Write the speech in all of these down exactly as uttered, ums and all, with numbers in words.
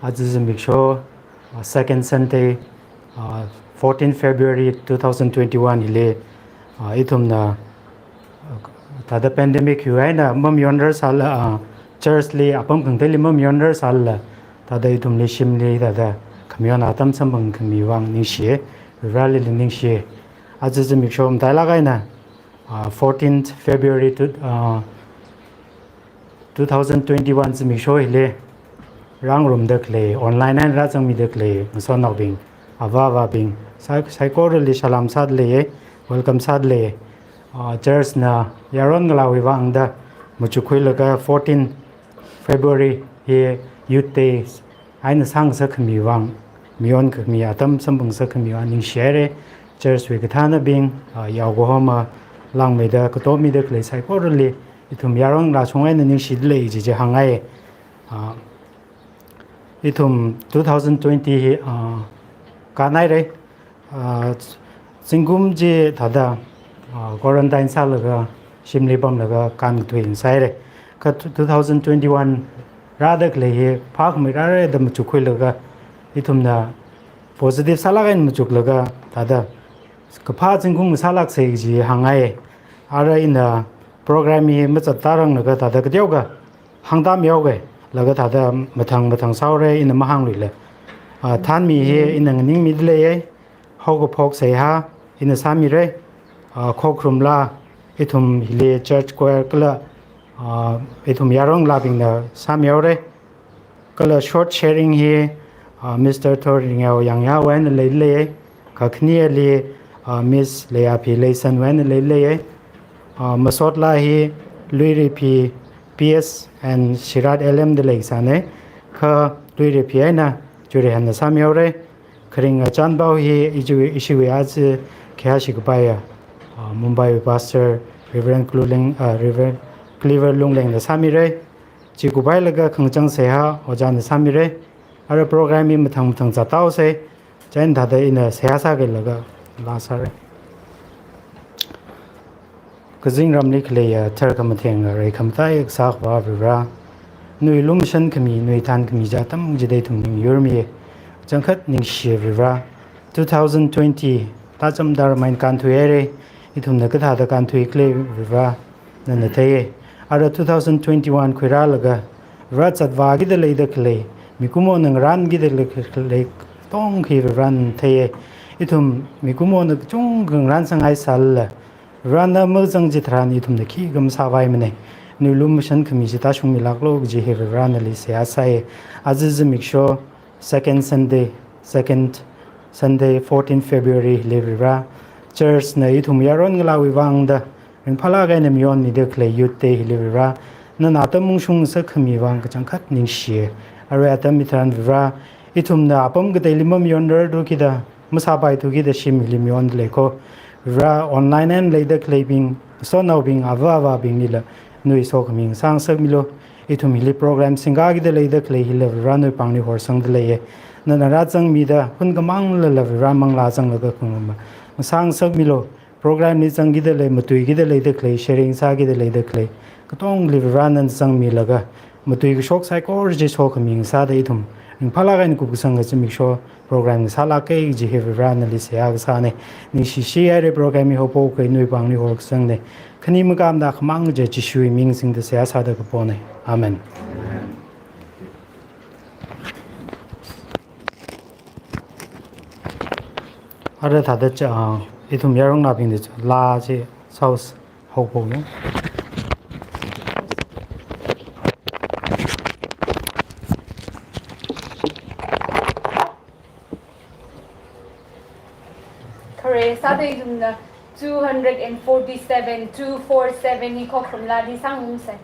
Aja zimiksho, uh, second Sunday, uh, fourteen February two thousand twenty-one hili, uh, ithumna, uh, thāda pandemic hiwui eina mamayonrar sālala, uh, church li apam khangateili mamayonrar sālala, thāda ithumli shimli thāda khamayon atam samphang khami vang ningshiya, Vareli ningshiya. Aja zimiksho matailāk eina, uh, fourteenth February to, uh, two thousand twenty-one zimiksho hili rāngarumda khalei, online eina rāzangmida khalei ngasotnaobing, avā avābing, sai-, saikorali salam sādalei, welcome sādalei. Ah, church na yaron ngalāwui vangda machukkhuilaga fourteen February hi Youth Day eina sāngasak khami vang, mayon khami atam samphangsak khami vang ningshihaira. Church wui kathānabing, ah, yaokahoma langmeida katomida khalei saikorali ithum yaron ngalā shong eina ningshidalei chi chi hāngngai. Ah, ithum two thousand twenty hi, ah, kānhaira. Ah, zingkum chi thāda, ah, quarantine sālaga, shimli pamlaga kānkathui sāhaira. Kha two thousand twenty-one rāda khalei hi phākhamei rāra da machukkhuilaga, ithumna positive sālāk eina machuklaga, thāda kaphā zingkum sālāksa chi hāngngai. Ara ina program hi mazatranglaga thāda kateokha hāngda mihaoga, laga thāda mathang mathang sāhaora ina mahāngluila. Ah, thanmi hi ina nganingmidalei, haokaphok seihā ina sāmira, ah, khokharum laa, ithum hili church choir kala, ah, ithum yaron ngalābingna sāmihaora. Kala short sharing hi, ah, Mister Thoringao Yangyawui eina leilei, kakhaneli, ah, Miss Leiyapi Leisanwui eina leilei. Ah, masot laa hi Luiriphi P S and Shirat L M da leisāna, kha Luiriphi eina Churihanna sāmihaora. Kharinga chānpao hi ishi, ishiwui aja khayāshi kapaiya, ah, Mumbai pastor Reverend Kluling, ah, Reverend Cleaver Lunglengna sāmira. Chi kuphailaga khangachang seihā ojāna sāmira. Ara program hi mathang mathang zathaosa. Chieina thāda ina seihā sākhuilaga laa sāra. Kazingramli khaleiya tharkhamatheng reikhamatai kasā Akhava Vare, nawui lumashan khami, nawui thankhami chi atam chida ithum ningyurmi. Kachangkhat ningshiya Vare. Two thousand twenty tāchamda rāmei eina kānthuihaira. Ithumna kathāda kānthuikhala Vare, nana theiya. Ara two thousand twenty-one khuirālaga, Vare zatvākida leida khalei, mikumona ngarānkida leida khalei katonga hi Vare nana theiya. Ithum mikumona kachungkha ngarānsanghaisālala, Vare na mazang chitharan ithumna khikha masāpaimana. Nawui lumashan khami chi tāshungmilāklu kaji hi Vare nali seihā sāya. Aja zimiksho, second Sunday, second Sunday, fourteen February hili Vare, church na ithum yaron ngalāwui vangda ringphālāk eina mayonmida khalei Youth Day hili Vare, nana atam ungshungngasak khami vang kachangkhat ningshiya. Arui atam hitharan Vare, ithumna apam kateili mamayonrarthu kida, masāpaithu kida shim hili mayondalei kho. Vare, online eina leida khaleibing, ngasotnaobing, avā avābinglila nawui sokhami ngasāngasakmilu. Ithum hili program singkakida leida khalei hila Vare nawui pāngli horsangdaleiya. Nana rāzangmida hun kamanglala Vare manglā zanglaga khangarumma ngasāngasakmilu. Program li zangkida lei, matuikida leida khalei, sharing sākida leida khalei katongli Vare nana zangmilaga, matui kashok saikora chi sokhami ngasāda ithum ringphālāk eina kupkasanga zimiksho program ngasālāka kaji hi Vare nali seihā kasāna. Ningshishihaira, program hi haophok eina nawui pāngli horkasangna. Khani makāmada khamang kaja Jishuwui ming singda seihā sāda kapona. Amen. Ara thāda cha, ah, ithum yaron ngalābingna laa chi saus haophokna. Khare sāda ithumna two hundred and forty-seven, two four seven hi khokharum laali sāngarumsa.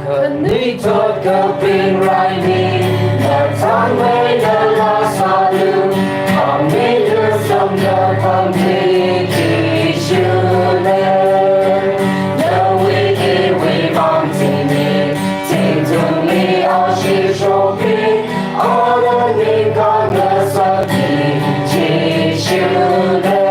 Khanuithot kapingraini, nathangmeida laa sālu, amida samda pamli Jishule. Nawui iwui vang chini, tingtungli ashi shokri, ala ningkāngasakki Jishule.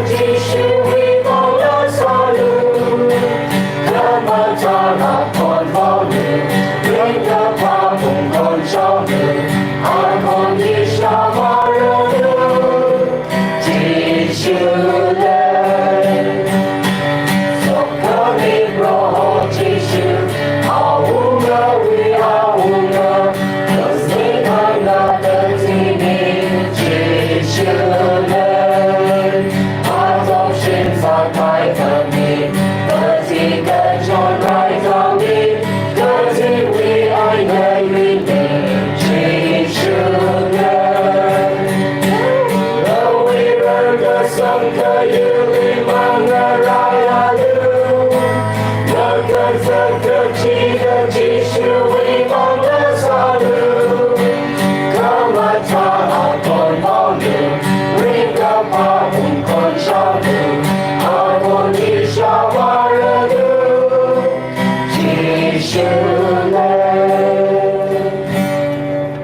Jishuwui vang rāsālu, khamachara khon vaolu, ringkaphā phungkon shaolu, akhon ishāvāralu, Jishule. Sokhami Proho Jishu, awungawui awunga, kasnei khangatei kazini, Jishule. Adoption sākahai khami, kaji kachon raizangmi, kajiwui eina ringmi, Jishule. Awui rarkasang kayurli mangarāyalu, rarkasang kachida Jishuwui vang rāsālu, khamachara khon vaolu, ringkaphā phungkon shaolu, akhon ishāvāralu, Jishule.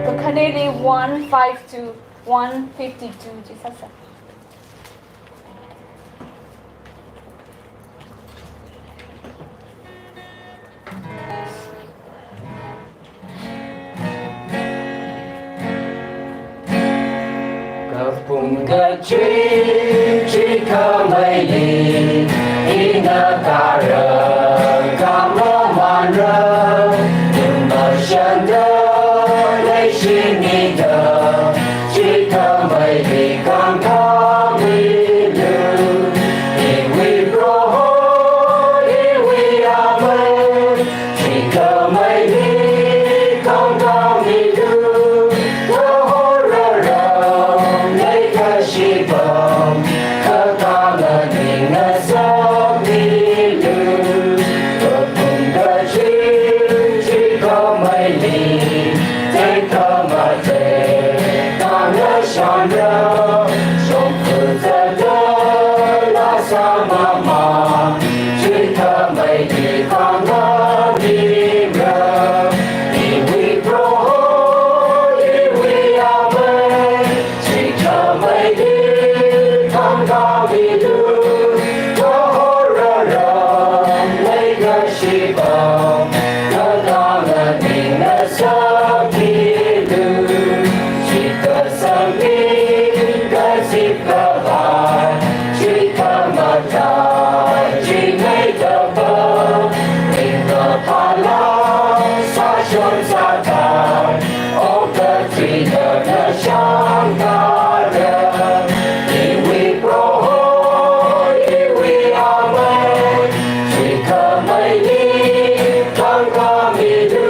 Kakhaneli one five two, one fifty-two, chi sāsa. Kapung kachui, chuikhamei hi, ina kara, kamamanra, tumba shanda, leishinida, chuikhamei hi khangkhamilu, iwui Proho, iwui Amei, chuikhamei hi khangkhamilu, kahor raram leikashibing, kakhanganingna sāmilu. Kapung kachui, chuikhamei hi, tekhamatei, tangna shanda, shongfa zata, laa sāmamān, chuikhamei hi khangkhamilu, iwui Proho, iwui Amei, chuikhamei hi khangkhamilu, kahor raram leikashibing, kakhanganingna sāmilu. Shitkasang mi, kazip khavai, chuikhamachai, chuingaitapa, ringkaphā laa sāshon sāthei, okathuida nashang kara, iwui Proho, iwui Amei, chuikhamei hi khangkhamilu,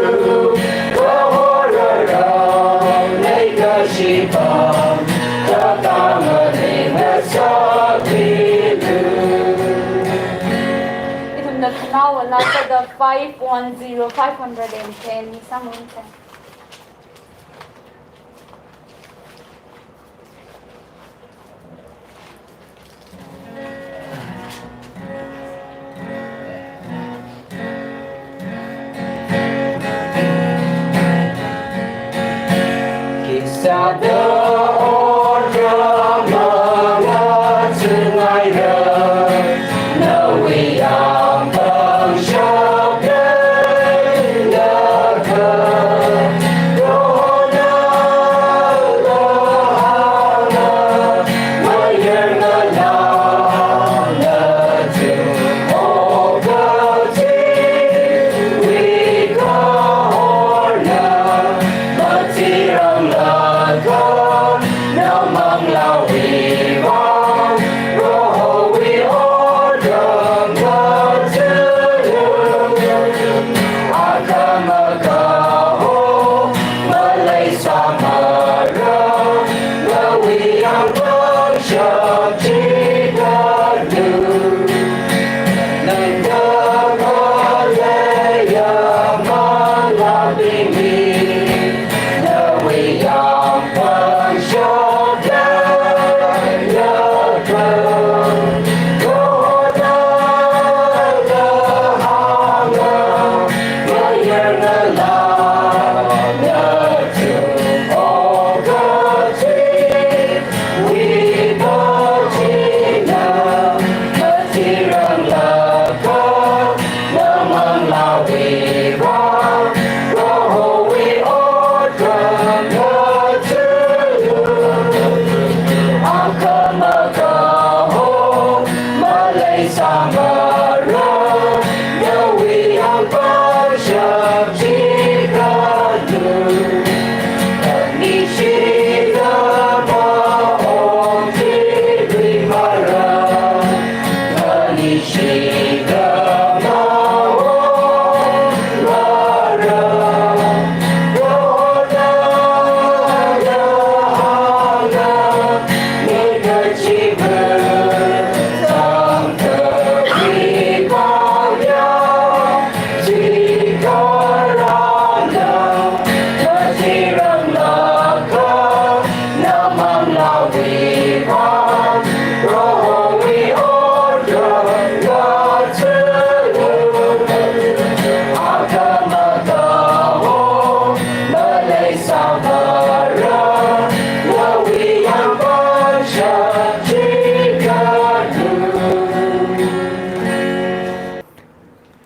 kahor raram leikashibing, kakhanganingna sāmilu. Ithumna khanaowa laa sāda five one zero, five hundred and ten, mi sāngarumsa. Khisāda ot rāmanga chungaira, nawui yāngphang shapda naka, rona lahana, mayarna nana tu, okathui wui kahorna, matirang laka, na manglāwui vang, Prohowui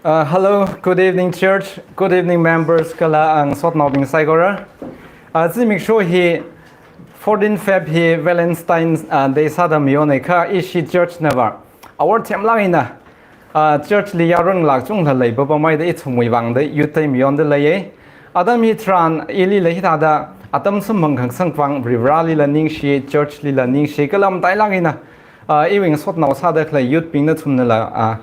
Uh, hello, good evening, church. Good evening, members. Kala ang sotnaobing saikora. Uh, zimiksho hi fourteen Feb hi Valentine, uh, Day sāda mayonei kha ishi church nava award themlāk eina, uh, church li yarun lāk chungla lei papa maida ithumwui vangda youth day mayonda leiye. Atam hitharan ili la hithāda atam samphang khangasang vang Varivarāli la ningshi, church li la ningshi, kala matailāk eina, uh, iwui ngasotnao sāda khalei youth bing nathumna la, uh,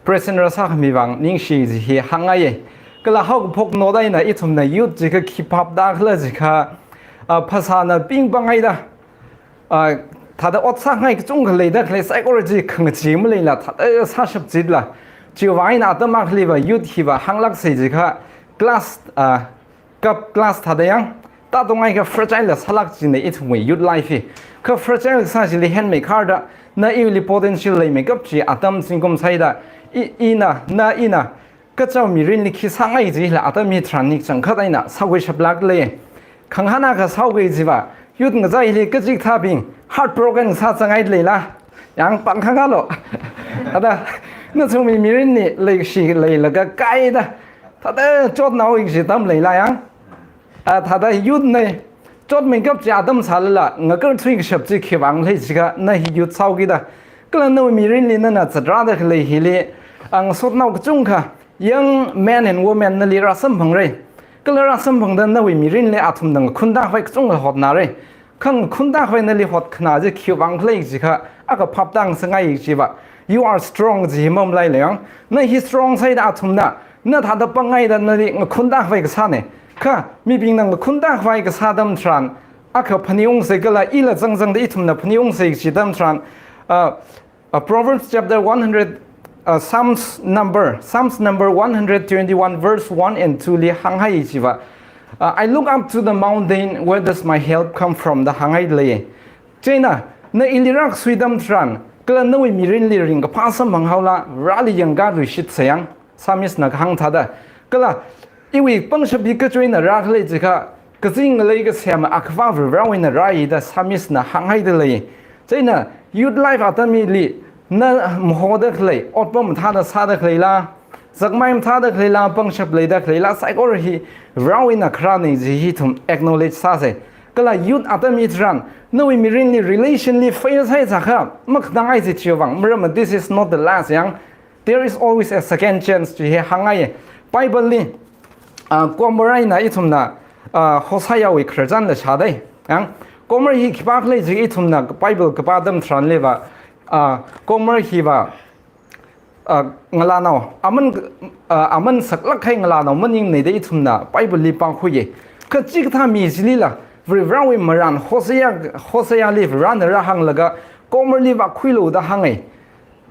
present rāsākhami vang ningshi chi hi hāngngaiye. Kala haokaphok noda eina ithumna youth chi kha khi phapda khala chi kha, uh, phasāna ping pangaida, uh, thāda ot sāngai kachungkha leida khalei saikora chi khangachee maleila thāda sāshap chitla. Chiwui vang eina atam akhaliva youth hiva hānglāksei chi kha class, uh, kap class thāda yang, tātongai kha fragile la sālāk china ithumwui youth life hi. Kha fragile sā chili henmei kharda, na ili potential leimeikap chi atam zingkum sāhaida, i, ina, na, ina, kachao mirinli khi sāngai chila atam hitharan nikchangkhat eina sākhuishap lāk lei. Khangahāna kha sākhui chiva, youth ngazai hili kachikathābing heartbroken sāzangai leila, yang pangkhangalo. Ada, nathumwui mirinli leikashi leilaga kaida, thāda chotnao ing chi atam leila yang. A, thāda youth na chotmeikap chi atam sālala, ngakarthui kashap chi khiwui vang lei chi kha na hi youth sāhaokida. Kala nawui mirinli nana zatrāda khalei hili, ang sotnao kachungkha, young men and women nali rāsamphangrai. Kala rāsamphangda nawui mirinli athumna ngakhunda khavai kachungkha hotnārai. Kha ngakhunda khavai nali hotkhanā chi khiwui vang khala chi kha, akha phaptāngasakngai chiva, you are strong chi hi mamalailei yang. Na hi strong sāhaida athumna, na thāda pangngaida nali ngakhunda khavai kasānei. Kha, mibingna ngakhunda khavai kasā atam tharan, akha phaningungsei kala ila zangzangda ithumna phaningungsei chi atam tharan, uh, uh, Proverbs chapter one hundred, uh, Psalms number, Psalms number one hundred twenty-one verse one and two li hānghai chiva, uh, "I look up to the mountain, where does my help come from?" da hānghai lei. Chieina, na ili rākasui atam tharan, kala nawui mirinli ringkaphā samphang haola, Vareli yangkāluishitsei yang, Psalmist na kahāng thāda. Kala, iwui pangshap hi kachoina rā khalei chi kha, kazing ngalei kasem akhava Varivarawui eina rāi da Psalmist na hānghaida lei. Chieina, youth life atam hili, na mahoda khalei, otpam mathāda sāda khaleila, zakmai mathāda khaleila, pangshap leida khaleila, saikora hi Varivarawui eina kharānei chi hi ithum acknowledge sāsei. Kala youth atam hitharan, nawui mirinli relation li fail sāhai sākha, makhanangai chi chiwui vang, maramva this is not the last yang, there is always a second chance chi hi hāngngai. Bible li, ah, Gomer eina ithumna, ah, Hosea wui khararchan la shādai. Yang, Gomer hi khipā khala chi ithumna Bible kapā atam tharanliva, ah, Gomer hiva, ah, ngalānao, aman, ah, aman saklāk kahai ngalānao maningnei da ithumna Bible li pākhuiya. Kha chikathā mi chilila, Varivarawui marān Hosea, Hosea li Varivarana rāhānglaga, Gomer li vākhuilu da hāngai.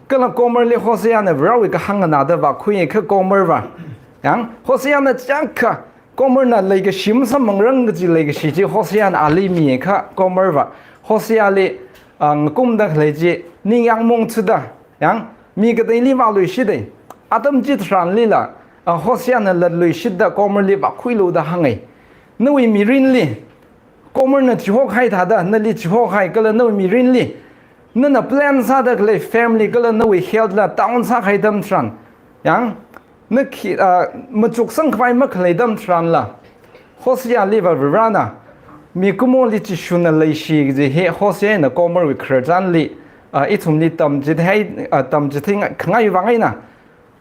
Kala Gomer li Hosea na Varivarawui kahāng nganāda vākhui kha Gomer va. Yang, Hosea na chiyākha, Gomer na leikashi masamphangrang kaji leikashi chi Hosea na ali mi kha Gomer va. Hosea li, ah, ngakumda khalei chi, ningyāng mongthuda. Yang, mi kateili vāluishitdei. Atam chitharanlila, ah, Hosea na latluishitda Gomer li vākhuilu da hāngai. Nawui mirinli, Gomer na chihokahai thāda, nali chihokhai kala nawui mirinli, nana plan sāda khalei family kala nawui health la down sākahai atam tharan. Yang, na khi, ah, machuksang khavai makhalei atam tharanla, Hosea liva Varivarana, mikumoli chishuna leishi kaji hi Hosea na Gomer wui khararchanli, ah, ithumli tamchithei, ah, tamchithei khangai vang eina,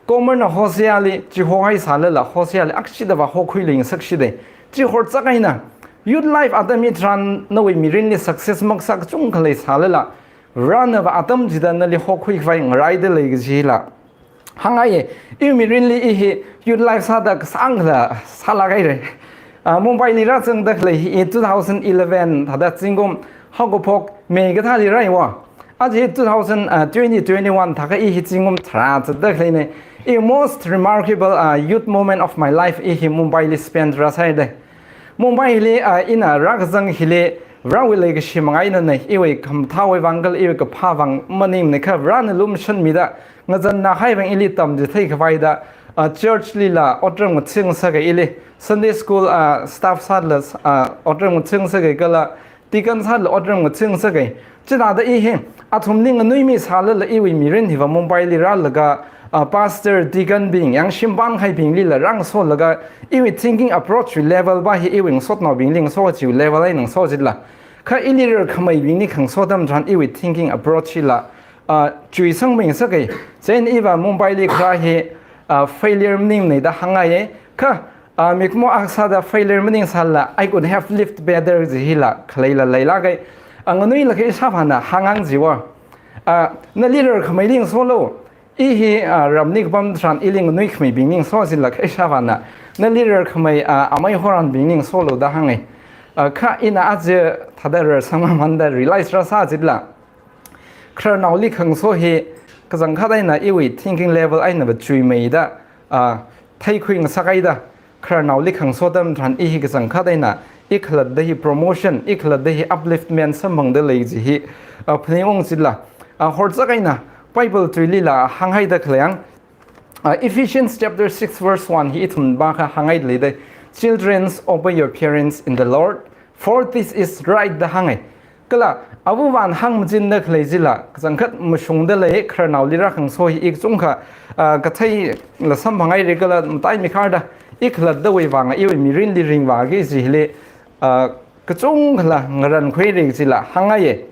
Gomer na Hoseali chihohai sālala, Hoseali akshida vāhokhuilu ngasakshida. Chi horchak eina, youth life atam hitharan nawui mirinli success makasā kachungkha leisālala, Varena vā atam chida nali hokhui khavai ngaraida lei kajila hāngngaiya. Iwui mirinli i hi youth life sāda kasāngkhala sālāk haira. Ah, Mumbaili rāzangda khalei hi two thousand eleven thāda zingkum haokaphok May kathāli rāhaowa. Aja two thousand, ah, twenty twenty-one thākha i hi zingkum tharā zatda khaleina. I most remarkable, ah, youth moment of my life i hi Mumbaili spend rāsāhaida. Mumbaili, ah, ina rākazang hili Varewui leikashi manga einana, iwui khamathāwui vang kala iwui kaphā vang maningmana kha Varena lumashanmida ngazanna haivang ili tamchithei khavaida, ah, church lila otram ngathing sākahai ili, Sunday school, ah, staff sālala, ah, otram ngathing sākahai kala deacon sālala otram ngathing sākahai. Chithāda i hi athumli nganuimi sālala iwui mirin hiva Mumbaili rālaga, ah, pastor, deacon bing, yang shimpān kahaibinglila rāngasolaga iwui thinking approach wui level va hi iwui ngasotnaobingli ngaso chiwui level eina ngaso chila. Kha ili rarkhamaibingli khangaso atam tharan iwui thinking approach hila, ah, chuisangmi ngasakahai. Chieina iva Mumbaili kharā hi, ah, failure maningmana da hāngngaiya. Kha, ah, mikumo akha sāda failure maningsālala, I could have lived better kaji hila khaleila leilāka. Ah, nganuilakha ishāvāna hāngngai jiwa. Ah, nali rarkhamaili ngasolu. I hi, ah, ramli kapam tharan ili nganuikhamaibingli ngaso jilakha ishāvāna nali rarkhamai, ah, amei horanbingli ngasolu da hāngngai. Ah, kha ina aja thāda rarsangmamanda realize rāsā chila, khararnaoli khangaso hi kachangkhat eina iwui thinking level eina va chuimeida, ah, theikhui ngasakhaida, khararnaoli khangaso atam tharan i hi kachangkhat eina i khalatta hi promotion, i khalatta hi upliftment samphangda lei kaji hi, ah, phaningung chila. Ah, horchak eina Bible tuilila hānghaida khalei yang, ah, Ephesians chapter six verse one hi ithum vākha hānghaida leida. "Children, obey your parents in the Lord, for this is right," da hāngngai. Kala, avāvana hāngmachinda khalei chila, kachangkhat mashungda lei, khararnaoli rākhangaso hi i kachungkha, ah, katheila samphanghaira kala mataimei kharda, i khalattawui vang, iwui mirinli ringvāki kaji hili, ah, kachungkhala ngarankhuira kajila hāngngaiya.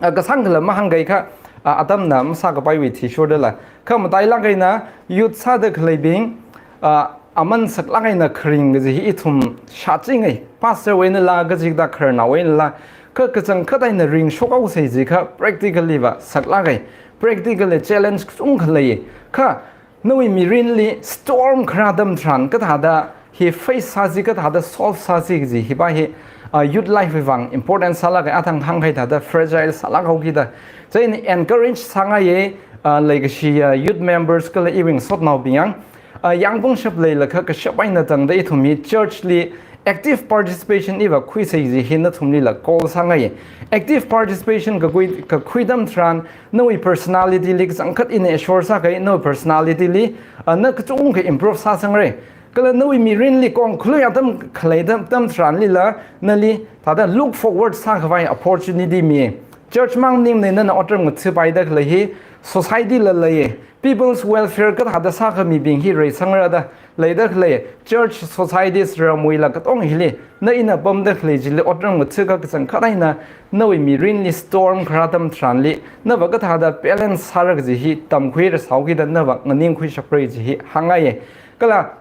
Ah, kasāngkhala mahāngkahai kha, ah, atamna masākapaiwui athishurdala. Kha matailāk eina youth sāda khaleibing, ah, aman saklāk eina kharing kaji hi ithum shāchingai. Pastor wui einala, kachikathā khararnaowui einala, kha kachangkhat eina ringshok haosa jikha practically va saklāka. Practically challenge kachungkha lei. Kha nawui mirinli storm kharā atam tharan kathāda hi face sāsi, kathāda solve sāsi kaji hiva hi, ah, youth life wui vang important sālāka, athang hāngkahai thāda fragile sālāk haokida. Chieina encourage sāngaiya, ah, leikashi, ah, youth members kala iwui ngasotnaobing yang, ah, yangpungshap leilakha kashap eina tangda ithum hi church li active participation iva khuisa kaji hi nathumlila call sāngaiya. Active participation kakhui, kakhui atam tharan nawui personality li kachangkhat ina assure sākahai, nawui personality li, ah, na kachungkha improve sāsangra. Kala nawui mirinli kongkhalui atam khalei atam, atam tharanlila nali thāda look forward sākhavai opportunity mi. Church mang maningmana, nana otram ngathāpaida khalei hi society la lei. People's welfare kathāda sākhamibing hi reisangra da leida khalei. Church, societies, ramwuila katong hili na ina pamda khalei chili otram ngathākha kachangkhat eina nawui mirinli storm kharā atam tharanli nava kathāda balance sāra kaji hi tamkhuirasā haokida nava nganingkhuishapra kaji hi hāngngaiya. Kala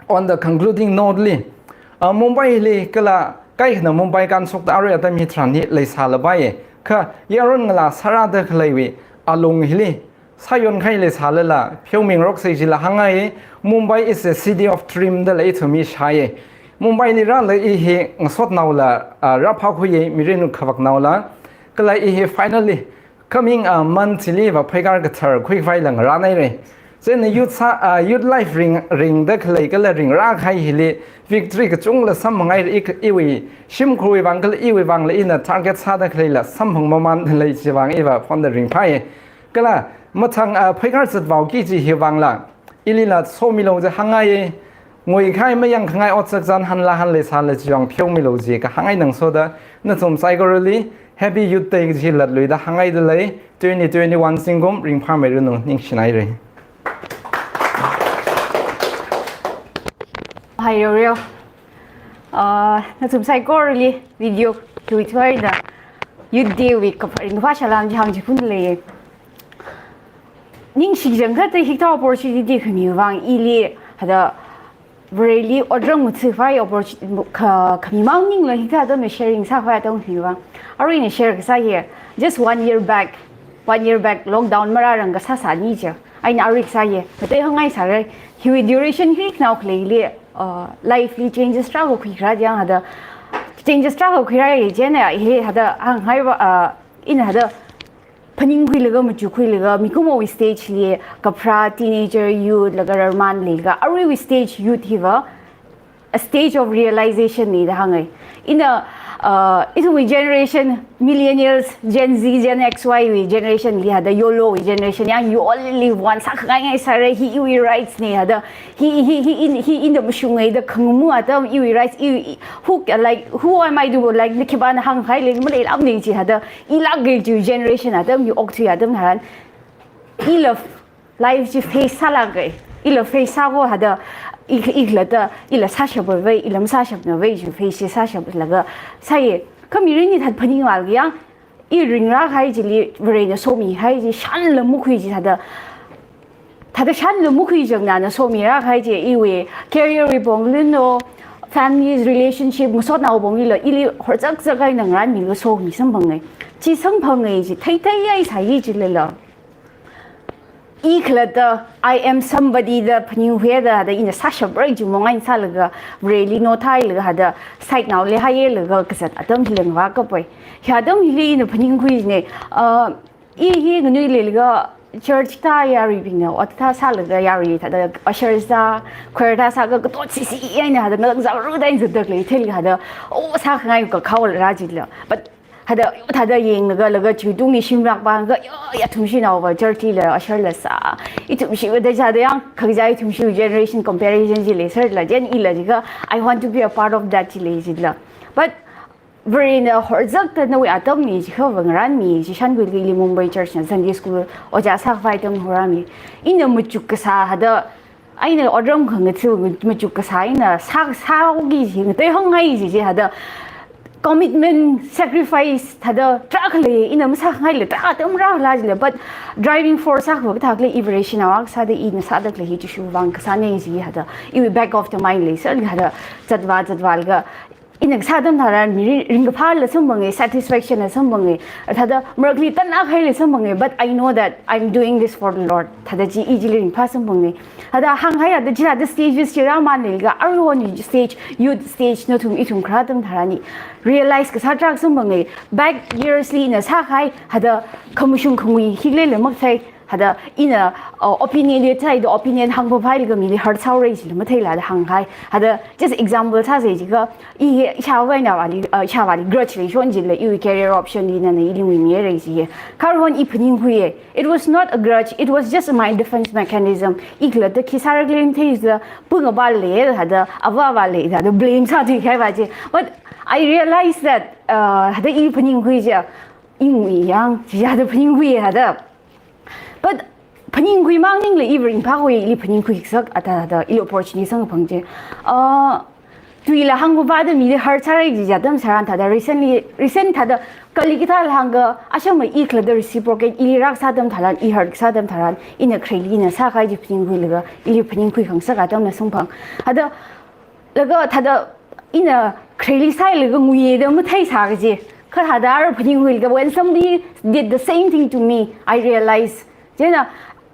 on the concluding note li, ah, Mumbaili kala kaikhana Mumbai kānshokta arui atam hitharan hi leisālapaiya. Kha yaron ngalā sārāda khaleiwui alung hili sāyonkahai leisālala pheomingaroksa jila hāngngaiya. Mumbai is a city of dream dala ithum hi shāya. Mumbaili rālaga i hi ngasotnaola, ah, rāphākhuiya, mirin khavaknaola. Kala i hi finally coming, ah, month chili va pheikar kathar khuikhavaila ngarānhaira. Chieina youth sā, ah, youth life ring, ringda khalei kala ringrākahai hili victory kachungla samphangngaira, i, iwui shimkhurwui vang kala iwui vangla ina target sāda khaleila samphangmamānda lei, chiwui vang iva phonda ringphāya. Kala mathang, ah, pheikar zathaoki kaji hi vangla ilila somilu da hāngngaiya. Nguikahai mayangkhangai otsak chānhanla hanla sāla chiwui vang pheomilu da kahāngngai ngasoda nathum saikorali Happy Youth Day kaji latluida hānghaida lei. Twenty twenty-one zingkum ringphāmeiranu, ningshinaira. Hi, Roreo. Ah, nathum saikorali video khui thuida Youth Day wui kaphaning phāshalam jihang jikun lei. Ningshi jang kata hikathā opportunity khami vang ili hada Vareli otram mutsi phai opportunity kha khami mang ningla hikathā atamna sharing sāphai atam khami vang. Arui ina share kasā hi just one year back, one year back lockdown mararang kasā sāni je. Eina arui kasā hi, matei hāngngai sāra. Hiwui duration hi khanao khalei ili, uh, life li changes tarākha khuira jang hada. Changes tarākha khuira jang hi hada hānghai va, uh, ina hada phaningkhuilaga, machukkhuilaga, mikumowui stage li, kapharā, teenager, youth, laga rarman leilaga, aruiwui stage youth hiva, a stage of realization ni da hāngai. Ina, uh, ithumwui generation, millennials, Gen Z, Gen X Y wui generation li hada YOLO wui generation, yang YOLOli vān sākhangai ngai sāra, hi iwui rights ni hada, hi, hi, hi, in, hi ina mashungngai da khangamu atam, iwui rights, i, i, who, like, who am I to, like, na khipāna hānghai lei, maleilam ni chi hada, ilak gai chi generation atam, i okthui atam tharan, ila life chi face sālak gai. Ila face sāko hada, i, i khalatta, ila sāshapvai, ila masāshapnavai chi face chi sāshaplaga sāya. Kha mirin ni thada phaning vālaga yang, i ringrā kahai chili Varena somihai chi, shānla makhui chi thada, thada shānla makhui jang nana somirā kahai chi, iwui career wui pongli no, families, relationship, ngasotnao ponglila, ili horzakzak eina ngarānmilaga somi samphangai. Chi samphangai chi, theithei ai sāi chilala. I khalatta, I am somebody da phaningkhuida, da ina sāshapra chi mong eina sālaga, Vareli nothailaga hada, side naoli hailaga kazat atam hi lengva kapai. Hi atam hili ina phaningkhui ne, uh, i hi nganui leilaga church ta yaruibingna, ot ta sālaga yarui thada, usher sā, choir ta sāga, katot sisi eina hada, ngalak zaru da ina zatdalei, theilaga hada, oh, sākhangai kakhao rā chila. But hada, thada yanglaga, laga chutungli shimlak pānga, yo, ya ithum shinaova, church la, usher la sā. Ithum shiva da chada yang, khangachā ithum shi generation comparison chi leisāla, jen ila jiakha, I want to be a part of that chi lei chila. But Varena horzakta nawui atam ni, chi kha vangrānmi, chi shānkhuilaga ili Mumbai church na Sunday school ojā sākhavai atam horāmi. Ina machuk kasā hada, eina otram khangatha machuk kasā eina sā, sāki chi, ngatei hāngngai chi, chi hada commitment, sacrifice, thada tarākha lei, ina masākhangaila tarākha atam rāla chila, but driving force sākhavai kathā khalei i Vare shanaova kasāda ina sādalei hi chi shuvang kasāna chi hada, iwui back of the mind leisālaga hada, zatvā, zatvālaga, ina kasā atam tharan, mirin ringkaphāla samphangai, satisfaction la samphangai, thada marakli tanna khaila samphangai, but I know that I'm doing this for the Lord. Thada chi i chili ringphā samphangai. Thada hānghai hada chila da stages chi rāman leilaga, aruihon stage, youth stage nathum ithum kharā atam tharan ni, realize kasā tarākha samphangai. Back years li ina sākahai, hada khamashung khangui hi leila mathei, hada ina, uh, opinion li thāda opinion hāngphaphailaga mili hurt sāhaora chila matheila da hānghai. Hada just example sāsa jiakha, i hi ishāvā eina vali, uh, ishāvāli grudge leishon chila iwui career option li nana ili nguimihaira chi. Kha aruihon i phaningkhuiya. It was not a grudge, it was just my defense mechanism. I khalatta khi sāra khalei matheisa, pung ava lei, hada avā ava lei, hada blame sāthuikahai va chi. But I realized that, uh, hada i phaningkhui chi, i ngui yang, chi hada phaningkhui hada. But phaningkhui mang ningla i ringphākhui, ili phaningkhui kasak, ata, ata, ili opportunity samkaphang chi. Uh, tuila hāngkhavai da mili hurt sāra chi atam tharan thada recently, recent thada kali kathāla hāngakha, ashama i khalatta reciprocate ili rākasā atam tharan, i hurt kasā atam tharan, ina khareli ina sākahai chi phaningkhuilaga, ili phaningkhui khangasak atamna samphang. Hada, laga thada ina khareli sālaga nguida matheisa kaji. Kha hada ara phaningkhuilaga, when somebody did the same thing to me, I realize. Chieina,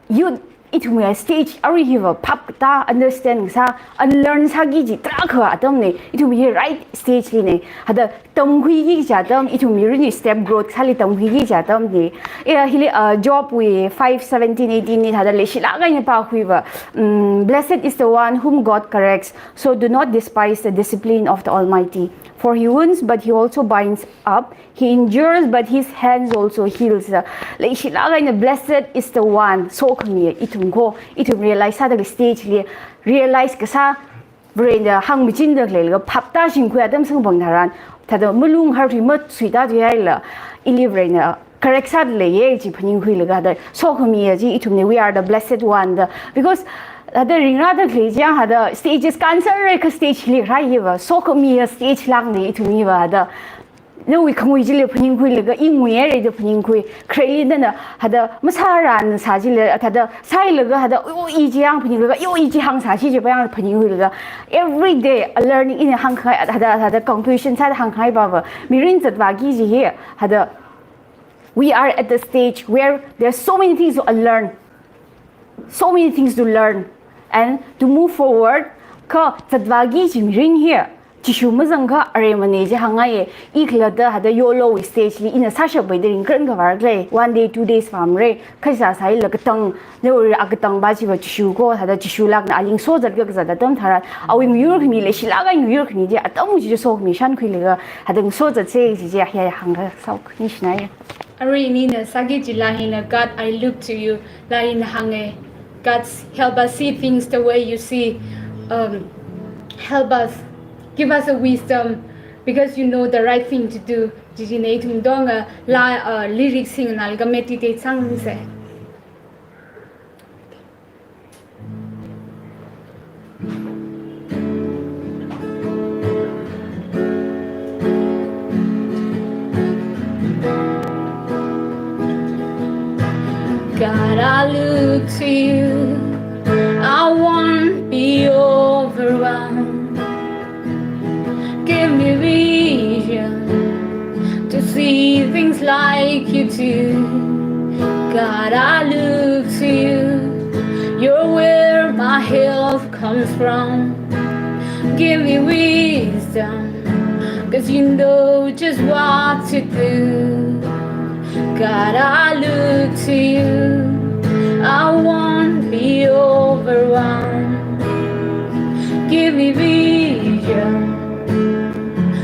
youth ithumwui stage arui hiva phap katā understand kasā, unlearn sāki kaji tarākha atamna, ithum hi right stage lina. Hada tamkhuiki kaji atam, ithum mirinwui step growth sāli tamkhuiki kaji atamna. Eh, hili, uh, Job wui five seventeen eighteen li thada leishilāk eina pākhuiva, mm, "Blessed is the one whom God corrects, so do not despise the discipline of the Almighty. For he wounds, but he also binds up. He injures, but his hands also heals." Leishilāk eina, "Blessed is the one," sokhami, ithum ko, ithum realize sāda khalei stage li, realize kasā, Varena hāngmachinda khalei laga phap tāshingkhui atam samkaphang tharan, thada malung harthui masuita thuihaila, ili Varena correct sāda leiya chi phaningkhuilaga da, sokhami chi ithumna, "We are the blessed one" da. Because thada ringrāda khalei chi yang hada stages cancer rei kha stage li rāi hiva, sokhami stage lākna ithum hiva hada. Nawui khangui chili phaningkhuilaga, i ngui haira da phaningkhui. Khareli nana hada masāran sā chili, hada sāhailaga, hada, "Oh, i chi hāng phaninglaga, oh, i chi hāngsā shi," jipa yang phaningkhuilaga. Every day a learning, ina hāngkhangai, hada, hada conclusion sāda hāngkhangai pava. Mirin zatvāki kaji hi, hada, we are at the stage where there are so many things to learn, so many things to learn and to move forward. Kha zatvāki kaji mirin hi, Jishu mazangakha aremana chi hāngngaiya. I khalatta hada YOLO wui stage li ina sāshappai da ringkharan khavāra khalei. One day, two days pamra. Kha sāsāhailaga katang, nawui akatang pa chiva Jishu ko, hada Jishu lākna ali ngaso zatkha kazat atam tharan, awui ngayur khami leishilāk eina ngayur khami chi, atam chi sokhami shānkhuilaga, hada ngaso zatsa kaji chi, ya, ya, hāngkasā, ningshinaya. Arui ina sāki kaji laa hina, "God, I look to you." Laa hina hānga, "God, help us see things the way you see. Um, help us, give us a wisdom, because you know the right thing to do." Chi china ithum katonga laa, uh, lyrics hi nganālaga meditate sāngarumsa. God, I look to you. I won't be overwhelmed. Give me vision to see things like you do. God, I look to you. You're where my help comes from. Give me wisdom, 'cause you know just what to do. God, I look to you. I won't be overwhelmed. Give me vision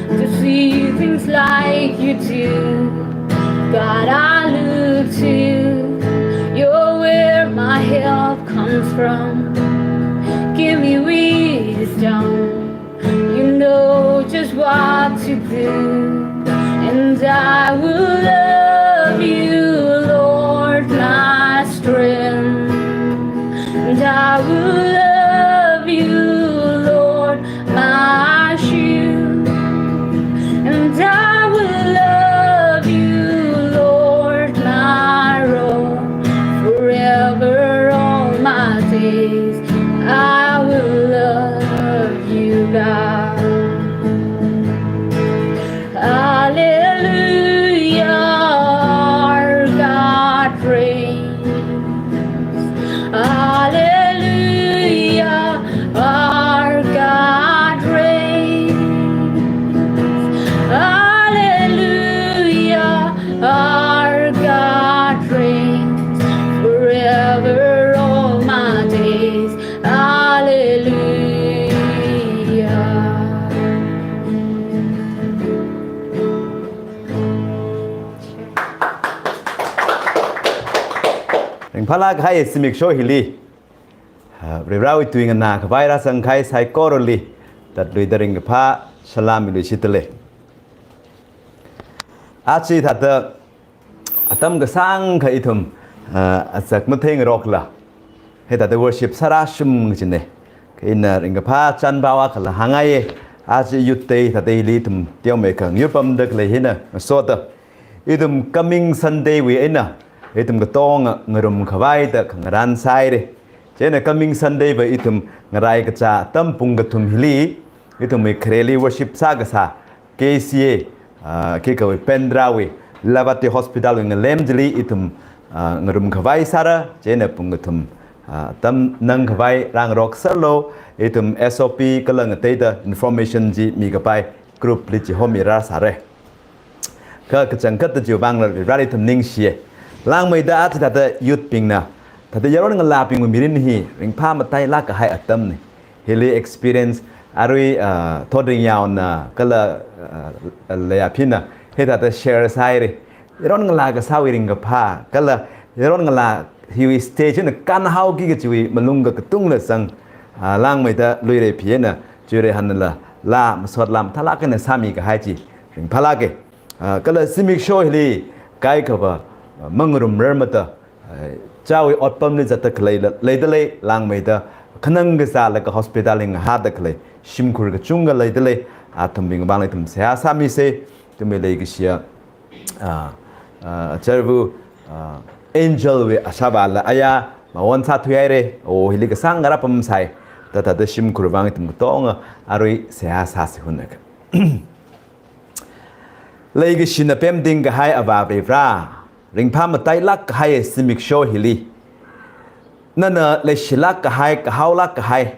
to see things like you do. God, I look to you. You're where my help comes from. Give me wisdom. You know just what to do. And I will love you, Lord, my strength. And I will love you, Lord, my shield. And I will love you, Lord, my rock. Forever all my days, I will love you, God. Hallelujah, our God reigns. Hallelujah, our God reigns. Hallelujah, our God reigns. Forever all my days, Hallelujah. Ringphālāk kahai zimiksho hili, ah, Varivarāwui tui nganākhavai rāzangkahai saikorali tatluida ringkaphā salam miluishitdalei. Aja hithāda atam kasāngkha ithum, ah, azak matheingarokla, hithāda worship sārāshung kajina. Kha ina ringkaphā chānpao akhala hāngngaiya, aja youth day hithāda hili ithum teomeikha ngayurpamda khalei hina ngasoda, ithum coming Sunday wui eina ithum katonga ngarumkhavaida khangarān sāhaira. Chieina coming Sunday va ithum ngaraikacha atam pung kathum hili, ithumwui khareli worship sākasā K C A, ah, khikha wui Bandra wui Lilavati Hospital wui ngalem chili ithum, ah, ngarumkhavai sāra, chieina pung kathum, ah, atam nangkhavai rāngarok serlu, ithum S O P kala ngateida information chi mikapai group li chihomi rāsāra. Kha kachangkhatta chiwui vangla Varivarāli ithum ningshiya. Langmeida aja hithāda youth bingna, hithāda yaron ngalābingwui mirin hi ringphā matailāk kahai atamna. Hili experience arui, ah, Thotringyaona kala, ah, Leiyaphina hithāda share sāhaira. Yaron ngalā kasāwui ringkaphā kala yaron ngalā hiwui stage eina kānhaoki kajiwui malung kakatungla zang, ah, langmeida Luireiphi eina Chuireihanla laa masot laa mathālāk eina sāmikahai chi ringphālāka. Ah, kala zimiksho hili kaikhava, ah, mangarumrarmada, ah, chawui otpamli zatda khalei la, leidalei, langmeida khanang kazālaga hospital li ngahāda khalei shimkhur kachungkha leidalei, athumbing vangla ithum seihā sāmisa. mi leikashiya, ah, ah, Charvu, ah, Angel wui ashāvāla aya, mawon sāthuihaira, o hili kasāng ngarā pamsai, da thāda shimkhur vang ithum katonga, arui seihā sāsi hunaka. Leikashina pemting kahai Avā Varivara, ringphā matailāk kahai zimiksho hili, nana leishilāk kahai, kahaolāk kahai,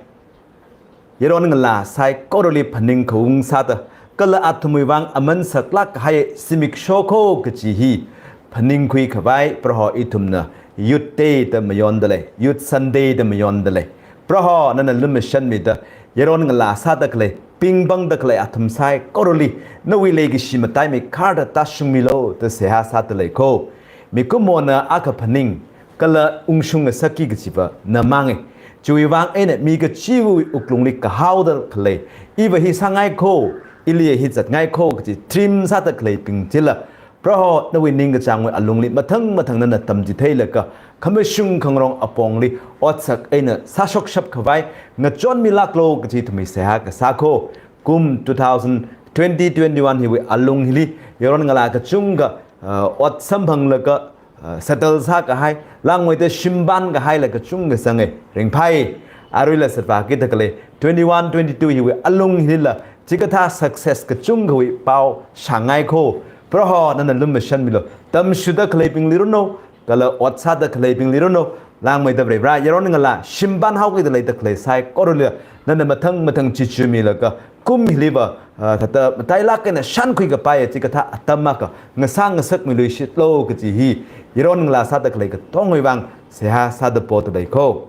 yaron ngalā saikorali phaningkhaung sāda, kala athumwui vang aman saklāk kahai zimiksho kho kaji hi phaningkhui khavai, Proho ithumna Youth Day da mayonda lei, Youth Sunday da mayonda lei. Proho nana lumashanmida, yaron ngalā sāda khalei, pingpangda khalei athum saikorali, nawui leikashi mataimei kharda tāshungmilu da seihā sāda lei kho. Mikumona akha phaning, kala ungshung ngasakki kajiva na mangna. Chiwui vang eina mi kachiwui wuklungli kahaoda khalei, iva hi sāngai kho, ili hi zatngai kho kaji dream sāda khaleibing chila, Proho nawui ningkachāngwui alungli mathang mathang nana tamchitheilaga, khamashung khangarong apongli otsak eina sāshokshap khavai ngachonmilāklu kaji ithumwui seihā kasā kho. Kum two thousand twenty twenty-one hiwui alung hili, yaron ngalā kachungkha, uh, ot samphanglaga, uh, settle sākahai, langmeida shim pānkahai la kachungkha zanga, ringphai. Aruila satvākida khalei twenty-one twenty-two hiwui alung hilila, chikathā success kachungkhawui pao shāngai kho. Proho nana lumashanmilu. Tamshuda khaleibingli ranu, kala ot sāda khaleibingli ranu, langmeida Varivara, yaron ngalā shim pānhaokida leida khalei saikorali, nana mathang mathang chichumilaga, kum hiliva, ah, thāda matailāk eina shānkhui kapai chikathā atam akha ngasā ngasakmiluishitlu kaji hi, yaron ngalā sāda khalei katongawui vang seihā sāda poda lei kho.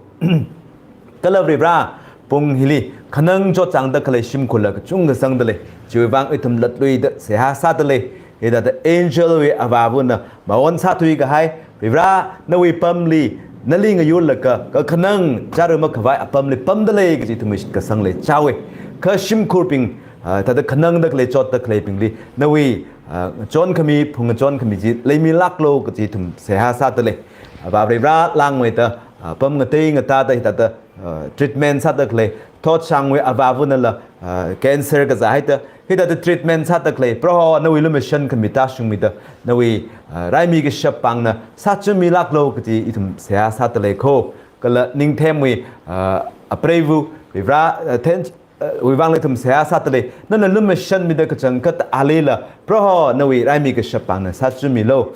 Kala Varivara, pung hili khanang chotchāngda khalei shimkhurla kachungkha zangda lei. Chiwui vang ithum latluida seihā sāda lei. Hithāda Angel wui avāvana mawon sāthui kahai, Varivara, nawui pamli, nali ngayurlaga kakhanang chara makhavai apamli pamda lei kaji ithumwui shitkasangli chaowa. Kha shimkhurbing, ah, thāda khanangda khalei chotda khaleibingli, nawui, ah, chonkhami, phungchonkhami chi leimilāklu kaji ithum seihā sāda lei. Avā Varivara, langmeida, ah, pam ngatei ngatāda hithāda, ah, treatment sāda khalei, thotshangwui avāvanala, ah, cancer kazā haida, hithāda treatment sāda khalei, Proho nawui lumashan khami tāshungmida, nawui, ah, raimi kashap pāngna sāchumilāklu kaji ithum seihā sāda lei kho. Kala Ningthemwui, ah, apreiva, Varivara, ah, then, ah, wui vangla ithum seihā sāda lei, nana lumashanmida kachangkhat alila, Proho nawui raimi kashap pāngna sāchumilu.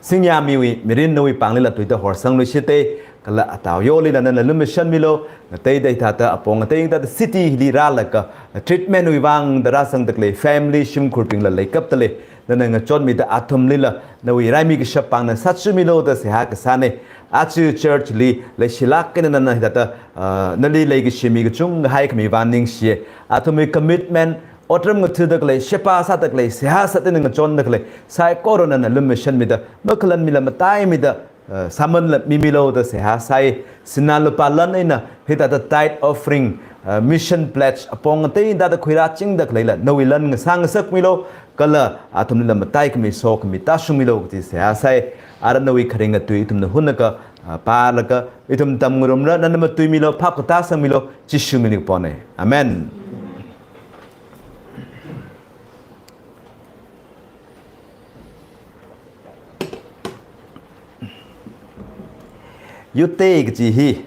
Singyamiwui mirin nawui pānglila tuida horsangluishita, kala atao yorlila nana lumashanmilu, ngateida hithāda apong ngatei ngatāda city hili rālaga, treatment wui vangda rāzangda khalei family shimkhurbingla leikapta lei, nana ngachonmida athumlila, nawui raimi kashap pāngna sāchumilu da seihā kasāna. Aja church li leishilāk eina nana hithāda, ah, nali leikashimi kachungkha haikhami vang ningshiya. Athumwui commitment, otram ngathuda khalei, sheba sāda khalei, seihā sāda ngachonda khalei, saikora nana lumashanmida, makhalanmila mataimida, ah, sāmanla mimilu da seihā sāi. Sinā lupā lan eina, hithāda tithe offering, ah, mission pledge, apong ngatei ngatāda khuirāchingda khaleila, nawui lan ngasā ngasakmilu, kala athumlila mataikhami sokhami tāshungmilu kaji seihā sāi. Ara nawui kharinga tui ithumna hunakha, ah, pālaga, ithum tamngarumra, nana matuimilu, phap katā sangmilu, Jishu mingli kapona. Amen. Youth Day kaji hi,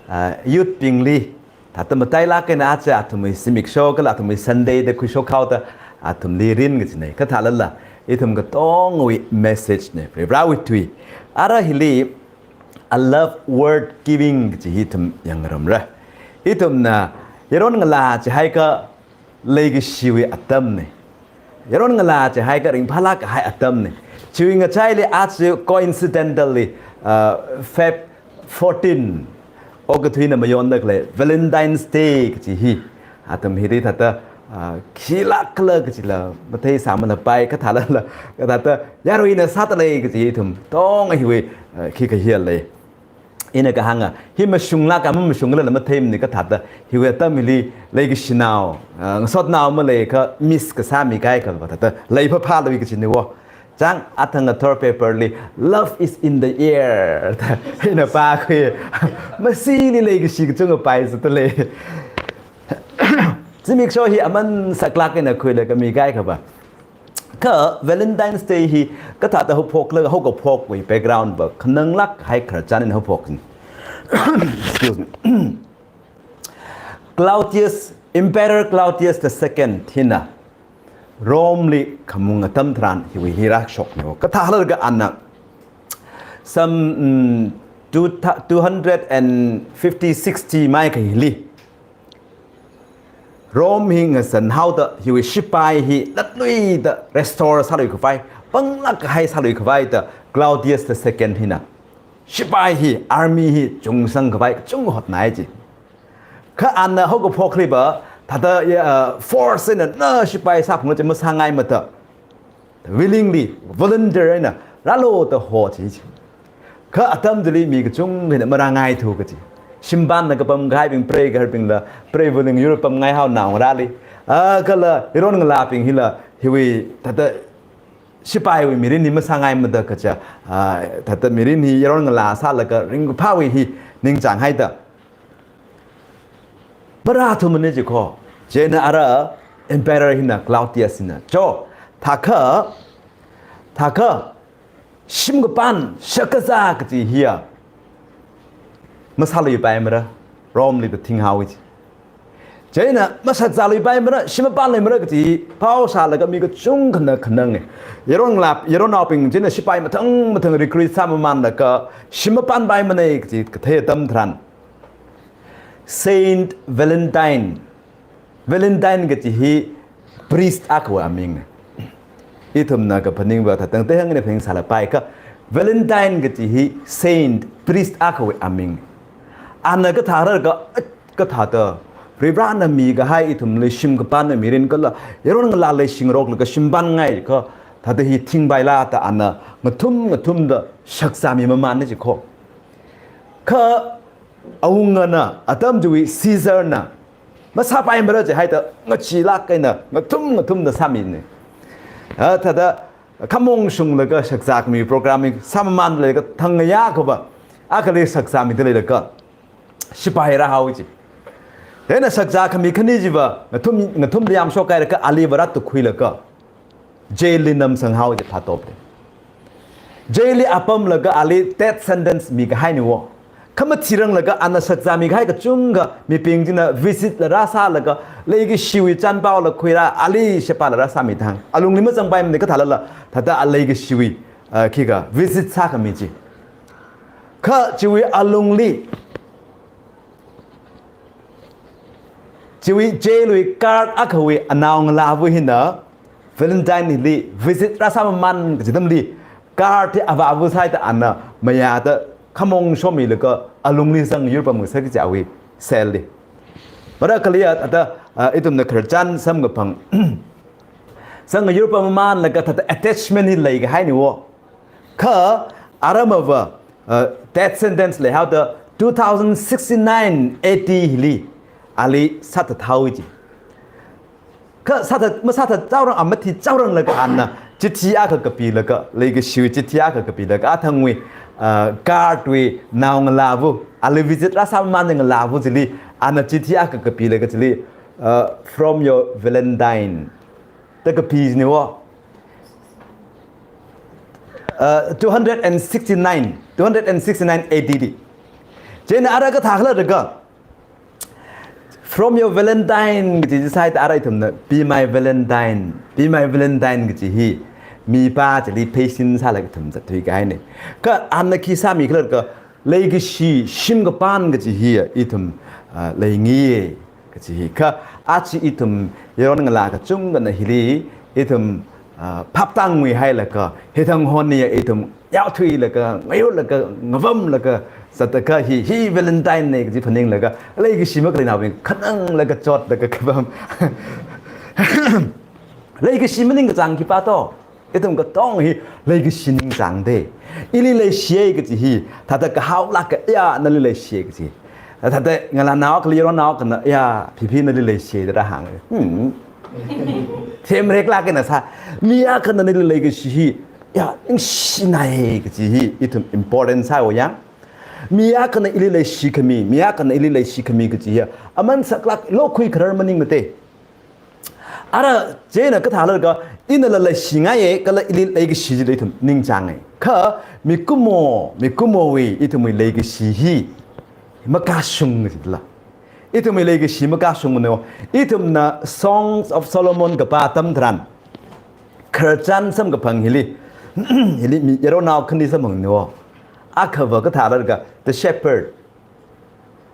ah, youth bingli, thāda matailāk eina aja athumwui zimiksho kala athumwui Sunday da khuishok haoda, athumli rin kajina. Kathālala, ithum katongawui message na, Varivarawui tui. Ara hili, I love worth giving kaji hi ithum yangngarumra. Ithumna, yaron ngalā chihaikha leikashiwui atamna. Yaron ngalā chihaikha ringphālāk kahai atamna. Chiwui ngachaili aja coincidentally, ah, Feb fourteen, okathuina mayonda khalei Valentine's Day kaji hi, athum hili thāda, ah, khilāk khala kajila matheisāmana pai, kathālala, kathāda yaruina sāda lei kaji ithum tong hiwui, ah, khikha hiya lei. Ina kahānga, hi mashunglāka mamashunglala matheimana kathāda, hiwui atam hili leikashinao, ah, ngasotnao maleikha miss kasāmi kaikha va thāda, leiphāphālui kajina wo. Chang athang athor paper li, "Love is in the air," da ina pākhui. Masili leikashi kachungkha pai sāda lei. Zimiksho hi aman saklāk eina khuilaga mikahai khavai. Kha Valentine's Day hi kathāda haophokla, haokaphokwui background va khananglāk hai khararchan eina haophok. Excuse me. Claudius, Emperor Claudius the second hina Rome li khamung atam tharan hiwui hi rāshoknei. Kathā halaga ana some, mm, two, two hundred and fifty, sixty mai kahili Rome hi ngasan haoda hiwui shipai hi latluida restore sālui khavai, panglāk kahai sālui khavai da Claudius the second hina shipai hi, army hi chungsang khavai kachung hotnai ji. Kha ana haokaphokli va, thāda, ya, uh, force eina na shipai sāphungla chi masāngaimada, willingly, volunteer eina rālu da ho chi ji. Kha atam chili mi kachungkhana marāngaithu kaji. Shimpanna kapam kahaibing, prei kaharbingla, prei willing yur pamngai hao naongarāli. Ah, kala yaron ngalābing hila, hiwui, thāda, shipaiwui mirin hi masāngaimada kaja, ah, thāda mirin hi yaron ngalā sālaga ringkaphāwui hi ningchānghaida marāthumana ji kho. Chieina ara Emperor hina, Claudius hina, cho, thākha, thākha shim kapān shakkazā kaji hiya masāluipaimara, Rome li da thinghaowa ji. Chieina mashakkazāluipaimara, shim mapānluimara kaji phao shālaga mi kachungkhana khanange. Yaron ngalā, yaronnaobing chieina shipai mathang mathang recruit sāmamanlaga shim mapānpaimanei kaji kathei atam tharan, Saint Valentine. Valentine kaji hi priest akhawui amingne. Ithumna kaphaning va thatang tehang eina phaning sālapai kha, Valentine kaji hi saint, priest akhawui aming. Ana kathā rarga, kathāda Varivarana mikahai ithumli shim kapān mirin kala yaron ngalā leishingaroklaga shimpānngai kha, thāda hi thingpaila da ana ngathum ngathumda shakkazāmi mamanna ji kho. Kha awungana, atam chiwui Caesar na masāpaimara jihaida ngacheelāk eina ngathum ngathumda sāmine. Ah, thāda khamong shunglaga shakkazākhami program hi sāmamanlaga thang ngayā khavā akhali shakkazāmida leilaga shipai rāhao ji. Chieina shakkazākhami khani chiva ngathum, ngathumda yamshok kahailaga ali va rātukhuilaga jail li namsanghao ji phatop de. Jail li apamlaga ali death sentence mikahaine wo. Kha mathiranglaga ana shakkazāmikahai kachungkha mibing china visit la rāsālaga leikashiwui chanpaola khuirā, ali shipala rāsāmi thang. Alungli mazangpaimane kathālala, thāda a leikashiwui, ah, khikha visit sākhami ji. Kha chiwui alungli, chiwui jail wui guard akhawui anaongalāva hina Valentine hili visit rāsāmaman kaji atamli, guard hi avāva sāhaida ana mayāda khamong shomilaga alungli zangayur pamngasaka ji awui cell li. Mara khaleiya thāda, ah, ithumna khararchan samkaphang zangayur pammamanlaga thāda attachment hi leikahaine wo. Kha aramava, uh, death sentence leihaoda two thousand sixty-nine A D hili ali sāthathaowa ji. Kha sāthat, masāthatchaorang, a mathichaoranglaga ana chithi akha kapilaga, leikashiwui chithi akha kapilaga, athangwui, uh, guard wui naongalāva, ali visit rāsāmaman ngalāva chili ana chithi akha kapilaga chili, uh, "From your Valentine" da kapi jine wo. Uh, two hundred and sixty-nine, two hundred and sixty-nine A D li. Chieina ara kathā khala laga, "From your Valentine" kaji chi sāhaida ara ithumna "Be my Valentine, be my Valentine" kaji hi mipā chili pheisin sālaga ithum zatthui kahaine. Kha ana khi sāmi khala laga, leikashi shim kapān kaji hi ithum, ah, leingiye kaji hi. Kha aja ithum yaron ngalā kachungkhana hili ithum, ah, phaptāngui hailaga, hithang hon niya ithum yaothuilaga, ngayurlaga, ngavamlaga zatakha hi, hi Valentine ne kaji phaninglaga, leikashi makhalei naobing khananglaga chotlaga kapam. Leikashi maningkachāng khipā to? Ithum katonga hi leikashi ningchāng de. Ili leishiye kaji hi, thāda kahaolāka, ya, nali leishiye kaji. Thāda ngalānao akhali yaronnao akhana, ya, Phipi nali leishiye da rāhāng. Hmm. Themreklāk eina sā. Mi akhana nali leikashi hi, ya, ningshinai kaji hi ithum important sāhaowa yang. Mi akhana ili leishikhami, mi akhana ili leishikhami kaji hi aman saklāk lokhui kharar maningmate. Ara chieina kathālaga, inala leishingaiya, kala ili leikashi chili ithum ningchānga. Kha mikumo, mikumowui ithumwui leikashi hi makashung jila. Ithumwui leikashi makashungmana. Ithumna Songs of Solomon kapā atam tharan, khararchan samkaphang hili, hili mi yaronao khani samphangna. Akhava kathālaga, the shepherd.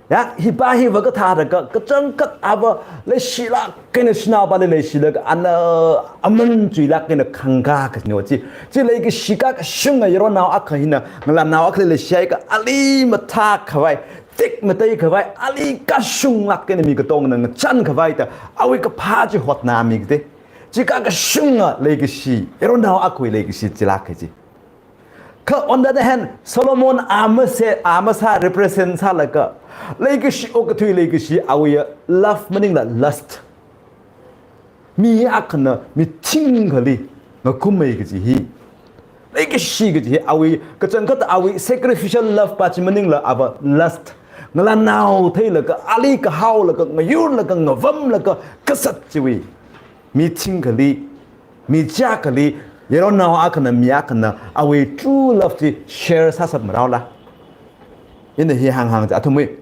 Ya, hipa hiva kathālaga, kachangkhat ava leishilāk eina shanaopali leishilaga, ana aman chuilāk eina khangkā kajina chi. Chi leikashi kakashunga yaronao akha hina ngalānao akhali leishihaiakha ali mathākhavai, tik matheikhavai, ali kashunglāk eina mi katongna ngachānkhavai da, awui kaphā chi hotnami kajina. Chi kakashunga leikashi, yaronao akhawui leikashi chilāka chi. Kha on the other hand, Solomon a masa, a masa represent sālaga, leikashi, okathui leikashi, awui love maningla lust. Mi akhana mithing akhali ngakumhai kaji hi. Leikashi kaji hi, awui, kachangkhat awui sacrificial love pa chi maningla ava lust. Ngalānao theilaga, ali kahaolaga, ngayurlaga, ngavamlaga, kazat chiwui. Mithing akhali, michā akhali, yaronao akhana, mi akhana, awui true love chi share sāsap marao la. Ina hi hānghang chi athumwui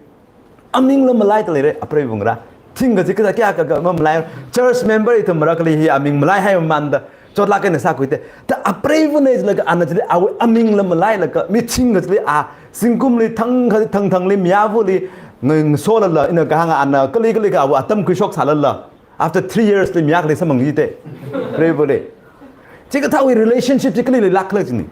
amingla malaida leira, apreiva ngarā. Thing kaji kathā kayākha mamalai. Church member ithum marākhali hi aming malaihai mamānda, chotlāk eina sākhuida. Da apreivana jilaga ana chili awui amingla malailaga, mithing kachili a, zingkumli thang kha, thangthangli, miyavali, ngasholala, ina kahānga ana, kali kali kha awui atam khuishok sālala. After three years li mi akhali samphangda. Preivali. Chikathāwui relationship chi kali leilākla jina.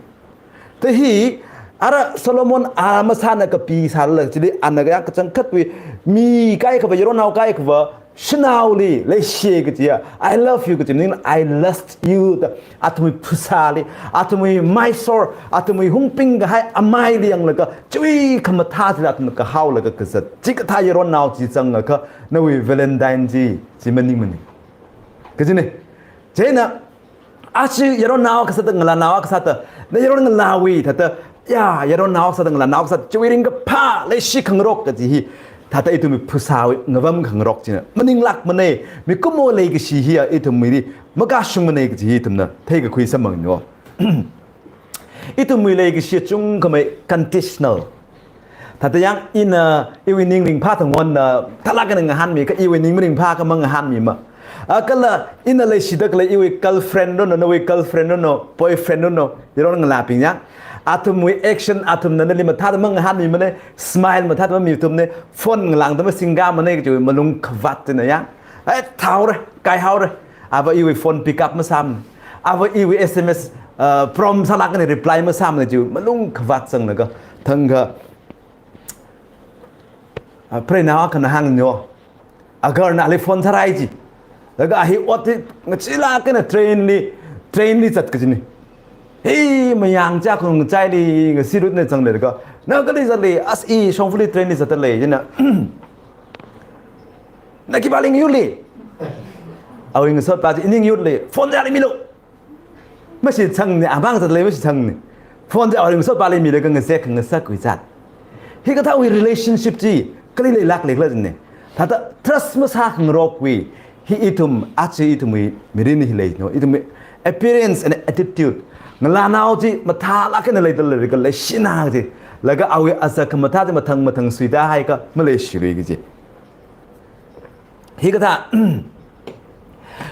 Da hi, ara Solomon a masana kapi sālala chili, ana kayā kachangkhatwui, mi kaikhava, yaronao kaikhava, shanaoli, leishiya kajiya, I love you kaji, meaning I lust you da, athumwui phasāli, athumwui maisor, athumwui hungping kahai amaili yanglaga, chiwui khamathā chili athumna kahaolaga kazat. Chikathā yaronao chi zangakha, nawui Valentine chi, chi maningmana. Kajina, chieina, achi yaronao kasāda, ngalānao kasāda, na yaron ngalāwui, thāda, ya, yaronao kasāda, ngalānao kasāda, chiwui ringkaphā, leishi khangarok kaji hi, thāda ithumwui phasāwui ngavam khangarok china. Maninglākmana, mikumo leikashi hiya, ithumwuili, makashungmana kaji hi ithumna, theikakhui samphangna. Ithumwui leikashi chungkhamei conditional. Thāda yang ina iwui ning ringphā thangona, thalak ina ngahānmi, kha iwui ning maringphā kha mangahānmima. A kala ina leishida khalei iwui girlfriend rono, nawui girlfriend rono, boyfriend rono, yaron ngalābing yang. Athumwui action, athumna nali mathāda mangahānmimana, smile mathāda mamitumna, phone ngalāngda masingkāmana kaji malung khavāt china yang. Ai, thaora, kaihaora. Ava iwui phone pick up masāmana. Ava iwui S M S, uh, prompt sālāk eina reply masāmana chi malung khavāt zanglaga. Thangkha, uh, preinao akhana hāngna. Agarna ali phone sārai ji. Laga hi ot hi ngacheelāk eina train li, train li zat kajina. Hei, mayang chā khung chaili, ngasilutna zanglaga. Na kali zatli, as i shongfali train li zatda lei, jina. Na khipāli ngayurli. Awui ngasotpa chi, ini ngayurli. Phone chi ali milu. Mashitsangna, amang zatlei mashitsangna. Phone chi awui ngasotpali milaga ngazek ngasakkhui zat. Hikathāwui relationship chi, kali leilāk leikhala jina. Thāda trust masā khangarokwui, hi ithum, achi ithumwui, mirin hi leino. Ithumwui appearance and attitude. Ngalānao chi, mathālāk eina leida leilaga leishina chi. Laga awui azak khamathā chi mathang mathang suida haikha, maleishilui kaji. Hikathā,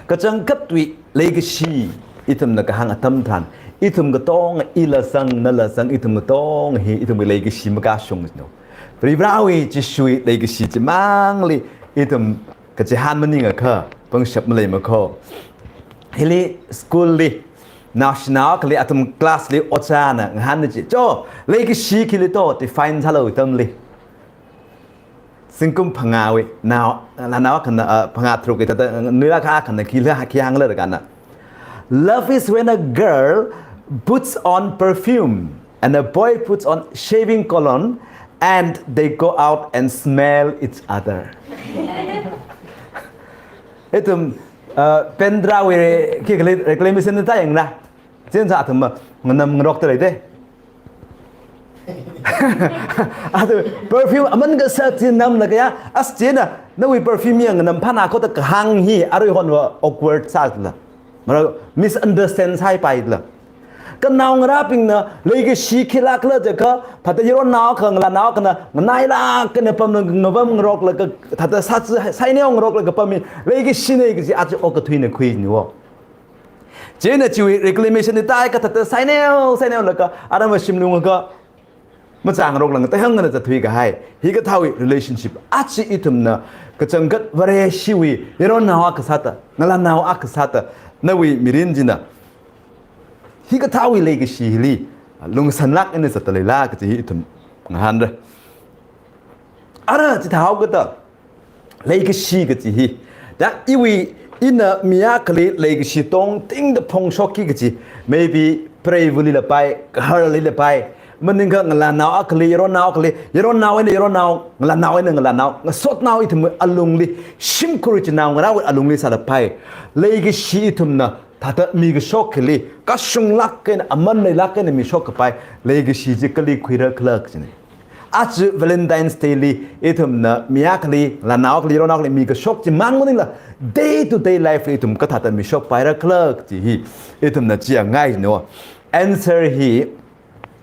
kachangkhatwui leikashi, ithumna kahāng atam tharan, ithum katonga ila zang, nala zang, ithum katonga hi, ithumwui leikashi makashungno. Varivarāwui Jishuwui leikashi chimangli, ithum kachihān maningakha, pangshap maleimako. Hili school li, naoshinao akhali athum class li ojāna ngahānna chi. Cho, leikashi khili to, define sālu atamli. Zingkum phangāwui, nao, nao akhana, ah, phangā tharuk kita, nuilāk akhana, khi la, khi hāngla rākana. Love is when a girl puts on perfume and a boy puts on shaving cologne and they go out and smell each other. Ithum, ah, Bandrawui khi khalei reclamation ta yangna. Chieina athum ma, nganam ngarokta lei de. Atu perfume aman kasak chi namlaga ya, as china, nawui perfume yang namphana ko da kahāng hi, aruihonva awkward sāla. Mara misunderstand sāhaipaila. Kha naongarābingna leikashi khilākla jiakha, thāda yaronnao akha ngalānao akhana nganailāk eina pamla ngapam ngaroklaga, thāda sā-, saineo ngaroklaga pam hi leikashina kaji aja okathuina khuini wo. China chiwui reclamation ni tai kha thāda saineo, saineolaga, ara mashimlung akha machāngaroklang, taihang ngana zathui kahai. Hikathāwui relationship aja ithumna kachangkhat Vareshiwui yaronnao akha sāda, ngalānao akha sāda, nawui mirin china hikathāwui leikashi hili lungsanlāk eina zatda leila kaji hi ithum ngahānra. Ara chithāhaokida leikashi kaji hi. Da iwui ina mi akhali leikashi tongtingda phongshokki kaji. Maybe preivali lapai, gaharli lapai. Maningakha ngalānao akhali, yaronnao akhali, yaronnao eina yaronnao, ngalānao eina ngalānao, ngasotnao ithum alungli, shimkhur chinaongarāwui alungli sālapai. Leikashi ithumna thāda mikashok hili, kashunglāk eina, aman leilāk eina mishok kapai leikashi chi kali khuira khala kajina. Aja Valentine's Day li, ithumna mi akhali, ngalānao akhali, yaronnao akhali mikashok chimang maningla, day to day life li ithum kathāda mishokpaira khala kaji hi ithumna chiya ngai no. Answer hi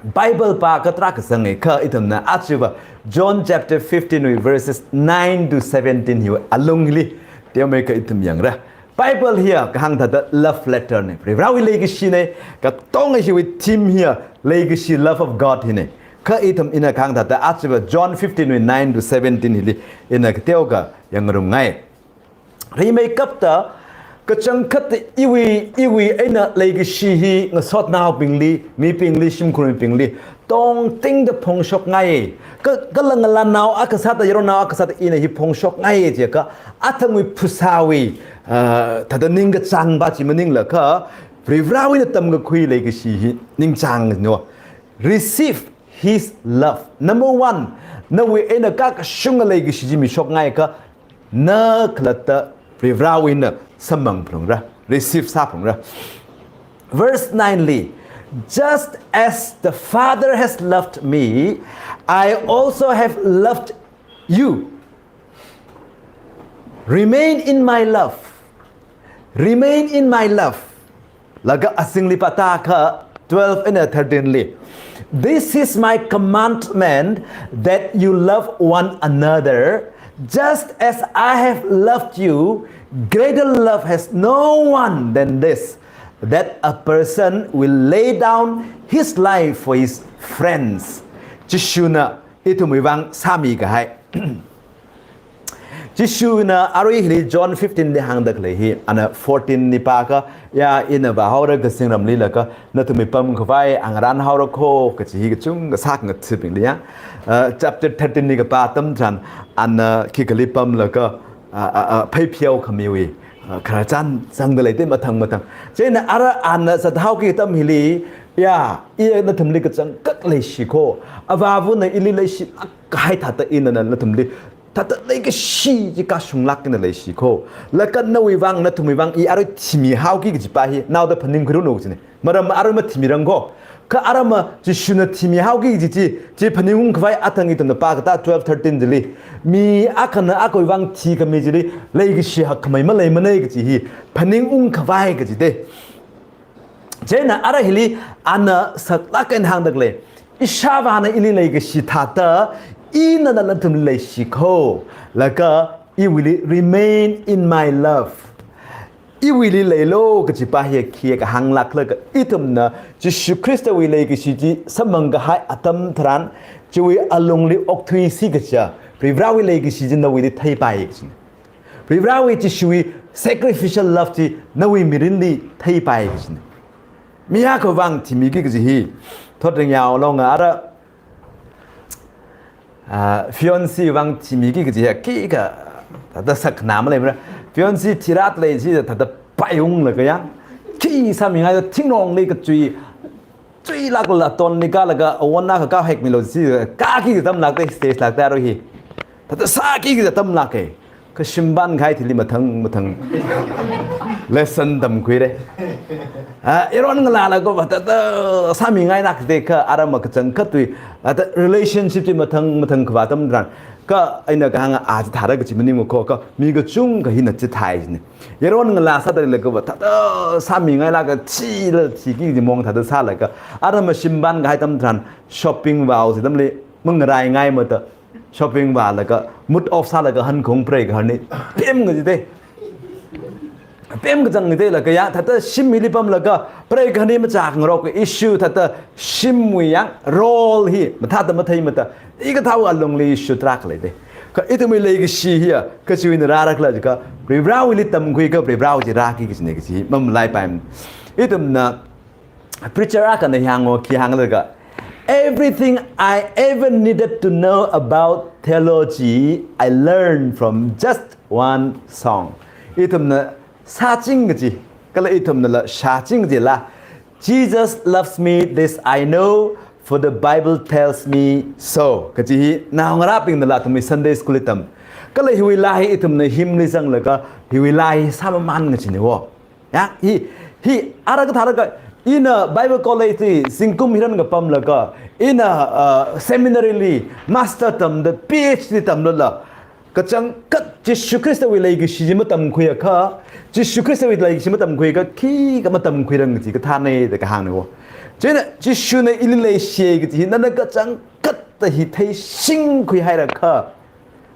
Bible pākha tarākha zanghai kha ithumna ajava John chapter fifteen wui verses nine to seventeen hiwui alungli teomeikha ithum yangra. Bible hiya kahāng thāda love letter na. Varivarāwui leikashina, katonga hiwui theme hiya leikashi, love of God hina. Kha ithum ina kahāng thāda ajava John fifteen wui nine to seventeen hili ina kateokha yangngarumngai. Rimeikapta, kachangkhat iwui, iwui eina leikashi hi ngasotnaobingli, mibingli, shimkhurmibingli tongtingda phongshokngai. Kha, kala ngalānao akha sāda, yaronnao akha sāda ina hi phongshokngai jiakha, athangwui phasāwui, ah, thāda ningkachāng pa chi maningla kha, Varivarāwui eina tamkakhui leikashi hi ningchāng no. Receive His love. Number one, nawui eina kakashunga leikashi chi mishokngai kha, na khalatta Varivarāwui eina samphang phalungra, receive sāphalungra. Verse nine li, "Just as the Father has loved me, I also have loved you. Remain in my love. Remain in my love." Laga azingli pāta kha twelve eina thirteen li, "This is my commandment, that you love one another. Just as I have loved you, greater love has no one than this, that a person will lay down his life for his friends." Jishuna ithumwui vang sāmi kahai. Jishuna arui hili John fifteen li hāngda khalei hi, ana fourteen li pākha, ya, ina vāhaora kazingram leilaga, nathumwui pamkhavai ngarānhaora kho, kaji hi kachungkha sākhangathabingli ya. Uh, chapter thirteen li kapā atam tharan, ana khikhali pamlaga, uh, uh, uh, pheipheokhamiwui, uh, khararchan zangda lei te mathang mathang. Chieina ara ana zathaoki atam hili, ya, i nathumli kachangkhat leishi kho. Avāvana ili leishilāk kahai thāda ina nathumli thāda leikashi chi kashunglāk eina leishi kho. Laga nawui vang, nathumwui vang i arui thimihaoki kaji pa hi naoda phaningkhuiranu kajina. Maram arui mathimirang kho. Kha ara ma Jishuna thimihaoki kaji chi, chi phaningungkhavai athang ithumna pākatā twelve thirteen chili, mi akhana akhawui vang thikhami chili leikashi hakkhamei maleimanei kaji hi phaningungkhavai kaji te. Chieina ara hili ana saklāk eina hāngda khalei, Ishāvāna ili leikashi thāda, ina nathumli leishi kho. Laga iwuili, "Remain in my love." Iwuili leilu kaji pa hi khi kahāng lākla kha, ithumna Jishu Khristawui leikashi chi samphang kahai atam tharan, chiwui alungli okthuisi kaja, Varivarāwui leikashi chi nawuili theipai kajina. Varivarāwui Jishuwui sacrificial love chi nawui mirinli theipai kajina. Mi akhawui vang thimiki kaji hi thotringyao longa ara, ah, fiancé vang thimiki kaji hi khikha thāda sakna maleimara. Fiancé thirat lei chi thāda paiunglaga ya, khi sāmingai da thingrongli kachui, chuilākla tonli kālaga, awon akha kahekmilu chi, kāki atam lākte, stage lākte arui hi. Thāda sāki atam lāke. Kashimban kahai thili mathang mathang. Lesson tamkhuire. Ah, yaron ngalālaga va thāda sāmingailākda kha ara makachangkhatwui, ah, thāda relationship chi mathang mathang khavā atam tharan, kha eina kahāng a chithāra kachi maningmana kho, kha mi kachungkha hina chithāi jine. Yaron ngalā sāda leilaga va thāda sāmingailāka, thila thiki kaji mong thāda sālaga, ara mashim vānkahai atam tharan shopping vāhaosi atamli mangaraingaimada, shopping vālaga mood off sālaga hankhong preigaharni, pemkajite. Pemkachangkajite laga ya, thāda shim hili pamlaga preigaharni machākhangarok issue, thāda shimwui yang role hi mathāda matheimada, hikathāwui alungli issue tarākha leide. Kha ithumwui leikashi hiya kachiwui eina rārakhala jiakha, Varivarāwuili tamkhuiakha Varivarāwui chi rāki kajine kaji mamalaipaimana. Ithumna preacher akhana hāngo, khi hānglaga, "Everything I ever needed to know about theology, I learned from just one song." Ithumna sāching kaji, kala ithumnala shāching kaji laa, "Jesus loves me, this I know, for the Bible tells me so," kaji hi naongarābingnala athumwui Sunday school li tam. Kala hiwui laa hi ithumna hymn li zanglaga hiwui laa hi sāmamān kajine wo. Ya, hi, hi, ara kathālaga, ina Bible College li zingkum hiran kapamlaga, ina, uh, seminary li master tamda, P H D tamlala, kachangkhat Jishu Khristawui leikashi chi matamkhuiakha, Jishu Khristawui leikashi matamkhuiakha, khikha matamkhuirang kaji kathāne da kahāngna wo. Chieina, Jishuna ili leishiye kaji hi nana kachangkhatta hi theishingkhuihairakha,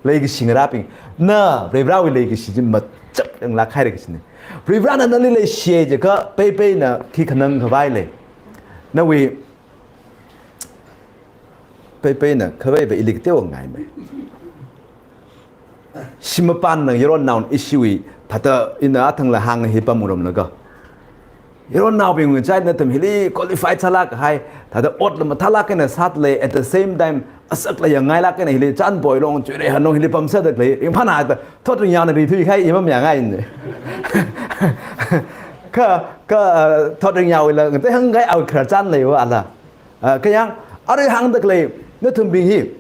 leikashi ngarābing, na Varivarāwui leikashi chi machapranglāk haira kajine. Varivarāna nali leishiye jiakha, peipeina khi khanang khavai lei? Nawui, peipeina khavai va ili kateongaimei. Shimapānna yaronnaona ishiwui, thāda ina athangla hānga hi pamngarumlaga, yaronnaobingwui ngachaili nathum hili qualified sālākkahai, thāda otla mathālāk eina sāda lei, at the same time, asakla yangngailāk eina hili Chanboi Long, Chuirei Hanong hili pamsāda lei, ringphāna da, Thotringyaona rithuikahai i mamayāngaine. Kha, kha, uh, Thotringyaowuila ngatei hāngkahai awui khararchan leiwo ala. Uh, kha yang, arui hāngda khalei, nathumbing hi,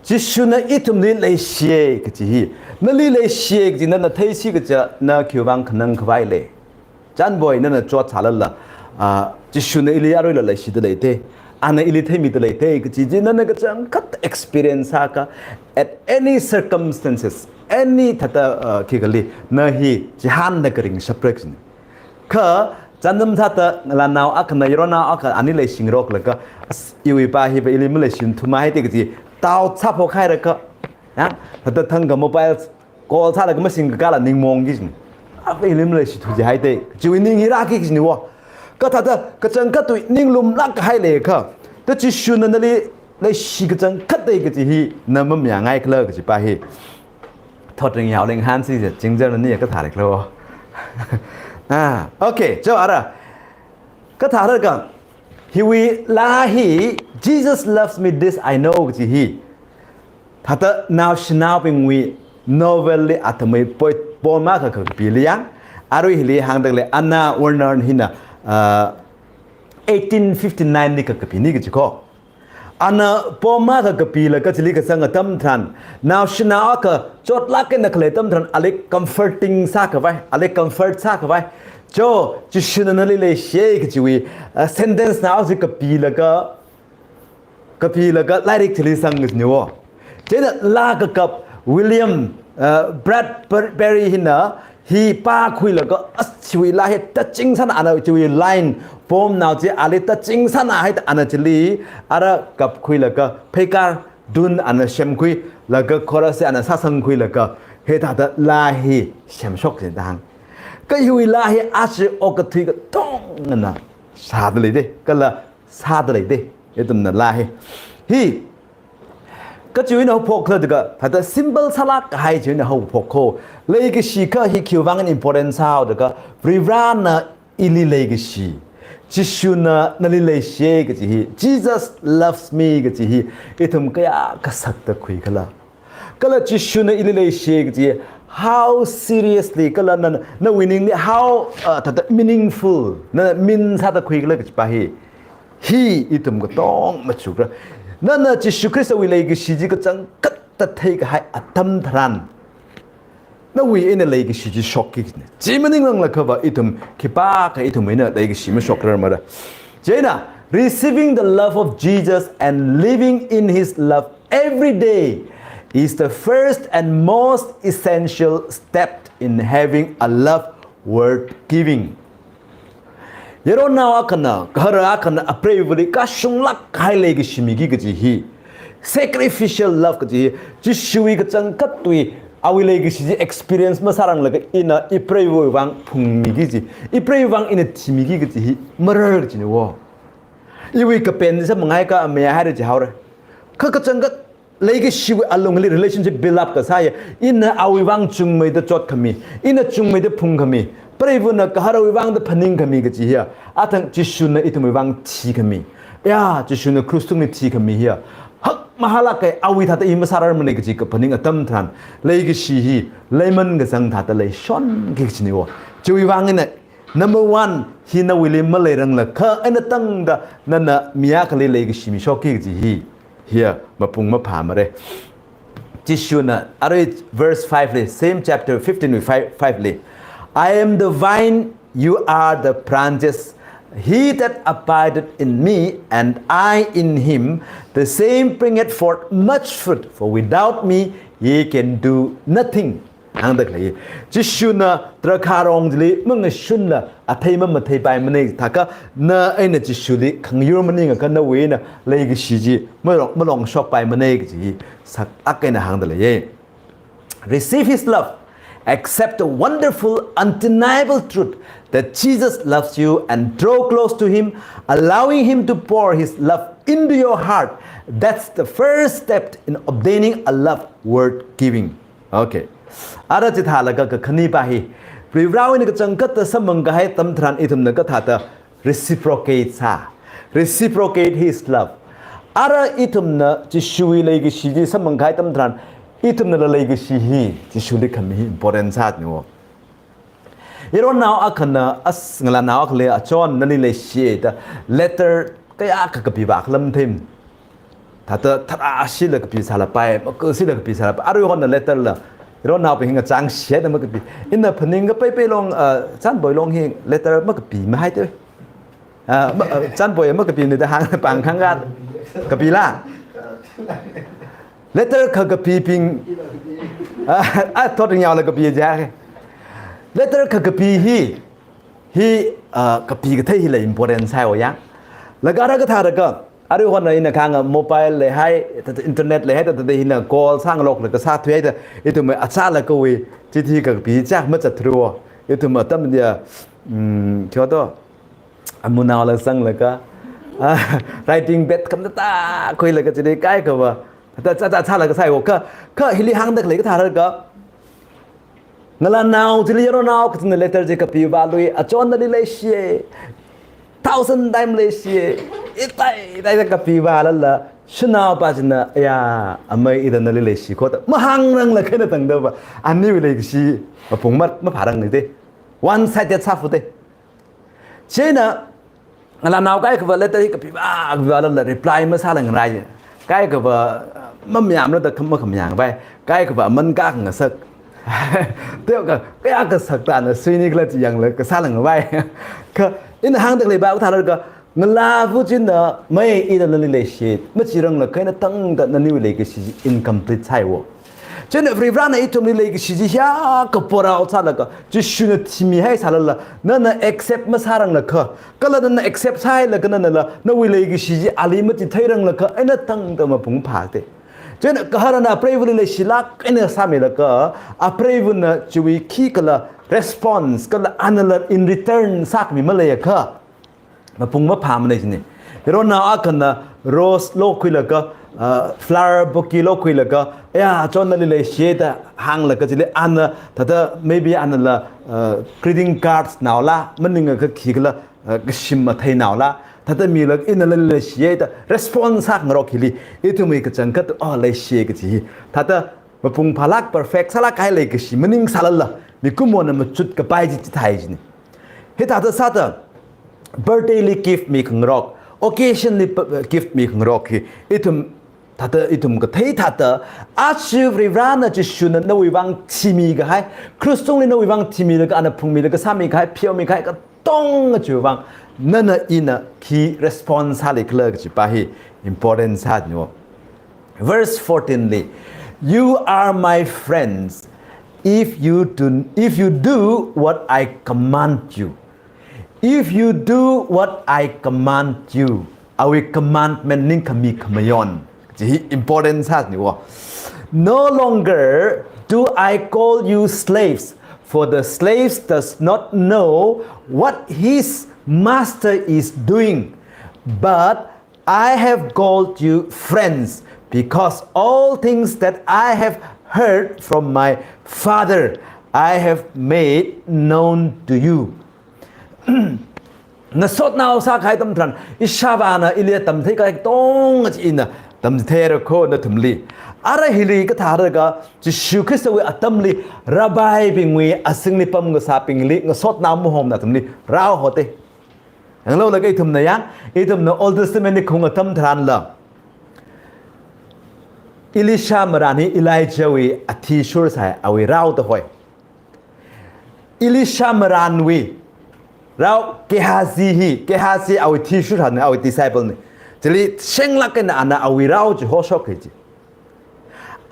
Jishuna ithumli leishiye kaji hi, nali leishiye kaji nana theisi kaja, na khiwuivang khanang khavai lei? Chanboi, nana chotsālala, ah, Jishuna ili aruila leishida leite, ana ili theimida leite kaji chi nana kachangkhat experience sāakha, at any circumstances, any thāda, ah, khikha li, na hi chihānda kharing shapra kajine. Kha, chānjam sāda ngalānao akhana yaronnao akha ani leishingaroklaga, as, iwui pā hiva ili maleishithumahai te kaji, doubt sāphokhairakha, ya, thāda thangkha mobile call sālaga masingkakāla ningmaongki kajine. Apa ili maleishithu jihai te, chiwui ning hi rāki kajine wo. Kha thāda kachangkhatwui ninglumlākkahai leiakha, thāda Jishuna nali leishi kachangkhat lei kaji hi na mamayāngaikhala kaji pā hi Thotringyao leinghānsi je, chingjarna ni kathā leikhala wo. Ah, okay, cho ara. Kathālaga, hiwui laa hi, Jesus loves me, this I know kaji hi, thāda naoshinaobingwui novel li athumwui poet, poem akha kakapili yang, arui hili hāngda khalei Anna Werner hina, ah, eighteen fifty-nine li kakapine kaji kho. Ana poem akha kapilaga chili kazang atam tharan, naoshinao akha chotlāk eina khalei atam tharan, ali comforting sākhavai, ali comfort sākhavai. Cho, Jishuna nali leishiye kajiwui, ah, sentence nao chi kapilaga, kapilaga lairik chili zang kajine wo. Chieina laa kakap William, ah, Bradbury hina hi pākhuilaga, as, chiwui laa hi touching sāna, ana chiwui line, poem nao chi ali touching sānahai da ana chili ara kapkhuilaga, pheikar tune ana semkhuilaga, chorus ana sāsangkhuilaga, hithāda laa hi semshok jida hāng. Kha hiwui laa hi aja okathui katongana sāda leide, kala sāda leide, ithumna laa hi. Hi, kachiwui eina haophok khala jiakha, thāda simple sālākkahai chiwui eina haophok kho. Leikashi kha hi khiwuivang important sāhao jiakha, Varivarāna ili leikashi. Jishuna nali leishiye kaji hi, Jesus loves me kaji hi, ithum kayākha sakda khuikhala? Kala Jishuna ili leishiye kaji, how seriously, kala na, nawui ningli how, uh, thāda meaningful, na mean sāda khuikhala kaji pā hi, hi ithum katong machukra. Nana Jishu Khristawui leikashi chi kachangkhatta theikahai atam tharan, Nawui eina leikashi chi shokki kajina. Chi maninglanglakhava ithum khipākha ithum eina leikashi mashokrarmara. Chieina, receiving the love of Jesus and living in his love every day is the first and most essential step in having a love worth giving. Yaronao akhana, gahara akhana apreivali kashunglāk kahai leikashi miki kaji hi, sacrificial love kaji hi, Jishuwui kachangkhattawui awui leikashi chi experience masāranglaga ina ipreivawui vang phungmiki kaji, ipreivawui vang ina thimiki kaji hi marar kajina wo. Iwui kapen chi samphanghai kha amei haira jihaora. Kha kachangkhat leikashiwui alungli relationship build up kasā ya, ina awui vang chungmeida chotkhami, ina chungmeida phungkhami, preivana gaharawui vangda phaningkhami kaji hiya, athang Jishuna ithumwui vang thikhami. Ya, Jishuna krus tungli thikhami hiya hakmahālāk kahai, awui thāda hi masārarmana kaji kaphaning atam tharan, leikashi hi leiman kazang thāda leishonki kajina wo. Chiwui vang eina number one hi nawuili maleiranglakha eina tangda nana mi akhali leikashi mishokki kaji hi, hiya mapung maphāmara. Jishuna, arui verse five li, same chapter fifteen wui five, five li, "I am the vine, you are the branches. He that abideth in me, and I in him, the same bringeth forth much fruit, for without me ye can do nothing." Hāngda khalei. Jishuna drakhārong chili mangashunla athei mamatheipaimana, thākha na eina Jishuli khangayur maningakha nawui eina leikashi chi malong, malongshokpaimana kaji hi saklāk eina hāngda leiya. Receive his love. Accept the wonderful, undeniable truth that Jesus loves you and draw close to him, allowing him to pour his love into your heart. That's the first step in obtaining a love worth giving. Okay. Ara chithālaga kakhanipa hi, Varivarāwui eina kachangkhatta samphang kahai atam tharan ithumna kathāda reciprocate sā. Reciprocate his love. Ara ithumna Jishuwui leikashi chi samphang kahai atam tharan, ithumnala leikashi hi Jishuli khami hi important sāna wo. Yaronao akhana, as, ngalānao akhali, achon nali leishiya da letter kayākha kapipa khalam thim. Thāda tharāshila kapi sālapai, makusila kapi sālapai. Aruihonla letter la, yaronaobing hi ngachang shida makapi. Ina phaningkha Peipei long, ah, Chanboi long hi letter makapi mahaite. Ah, ma, ah, Chanboi makapimana da hāng pāng khangkha kapila. Letter kha kapibing, ah, ah, thot ringyaola kapi ja. Letter kha kapi hi, hi, ah, kapi kathei hila important sāi wo ya. Laga ara kathāda kha, aruihonla ina kahānga mobile leihai, thāda internet leihai, thāda hina call sāngarokla kasā thuihaida, ithum achāla kawui chithi kapi chak machathru wo. Ithum atam dia, mm, kyo to, amunaola sanglaga, ah, writing pad khamtata khuilaga chili kaikhava, thāda cha cha chālaga sāi wo. Kha, kha hili hāngda khalei kathāda kha, ngalānao chili yaronao kachina letter chi kapipa lui, achon nali leishiya, thousand time leishiya, itai, itai da kapipalala, shanaopa china, ya, amei ida nali leishi kho da mahāngranglakha eina tangdava, aniwui leikashi mapung ma, maphārangna de. One sided sāfu de. Chieina, ngalānao kaikhava letter hi kapipa, kapipalala reply masāla ngarai. Kaikhava, mamayāmara da kham makhamayāngpai. Kaikhava aman khangasak. Teo kha, kayākha saktana suini khala chi yangla kasāla ngavai. Kha, ina hāngda khaleipa kathāda kha, ngalāva china mei ida nali leishi, machiranglakha eina tangda naniwui leikashi chi incomplete sāi wo. Chieina Varivarāna ithumli leikashi chi hiyākha pour out sālaga, Jishuna thimihai sālala, nana accept masāranglakha, kala nana accept sāhailaga nanala, nawui leikashi chi ali machitheiranglakha eina tangda mapung phāte. Chieina gaharana apreivali leishilāk eina sāmilaga, apreivana chiwui khikhala response, kala anala in return sākhami maleiakha, mapung maphāmana jina. Yaronao akhana rose lokhuilaga, ah, flower bouquet lokhuilaga, ya, achon nali leishiya da hānglaga chili ana, thāda maybe anala, ah, greeting cards naola, maningakha khikhala, ah, kashim mathei naola, thāda milaga ina nali leishiya da response sāngarok hili, ithumwui kachangkhat, oh, leishiya kaji hi. Thāda mapung phālāk, perfect sālāk kahai leikashi maning sālala, mikumona machut kapai chi chithāi jina. Hithāda sāda, birthday li gift mikhangarok, occasion li p-, gift mikhangarok hi, ithum Thāda ithum kathei thāda, aja Varivarana Jishuna nawui vang thimi kahai, krus tungli nawui vang thimilaga ana phungmilaga sāmi kahai, pheomi kahai, katonga chiwui vang, nana ina khi response sāli khala kajipa hi important sāni wo. Verse fourteen li, "You are my friends if you do, if you do what I command you." "If you do what I command you," awui commandment ningkhami khamayon. Chi hi important sāni wo. "No longer do I call you slaves, for the slaves does not know what his master is doing. But I have called you friends, because all things that I have heard from my Father I have made known to you." Ngasotnao sākahai atam tharan, ishāvāna ili tamthei kahai katonga chi ina tamchitheira kho nathumli. Ara hili kathāda ka, Jishu Khristawui atamli, rabbi bingwui azingli pamkasābingli, ngasotnao mahomna athumli rao hote. Yanglu laga ithumna yang, ithumna Old Testament li khaung atam tharanla, Elisha maran hi Elijahwui athishur sāi, awui raoda hoi. Elisha maranwui rao Gehazi hi, Gehazi awui thishur sāni, awui disciple ni. Chili shenglāk eina ana awui rao chi hoshok hai chi.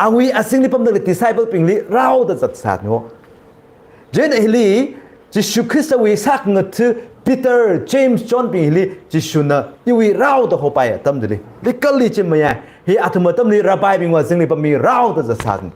Awui azingli pamda khalei disciple bingli raoda zatsāni wo. Chieina hili, Jishu Khristawui sākhangatha Peter, James, John bing hili, Jishuna iwui raoda hopai atam chili. Legal li chi mayai, hi athum atamli rabbi bingwui azingli pammi raoda zatsāni.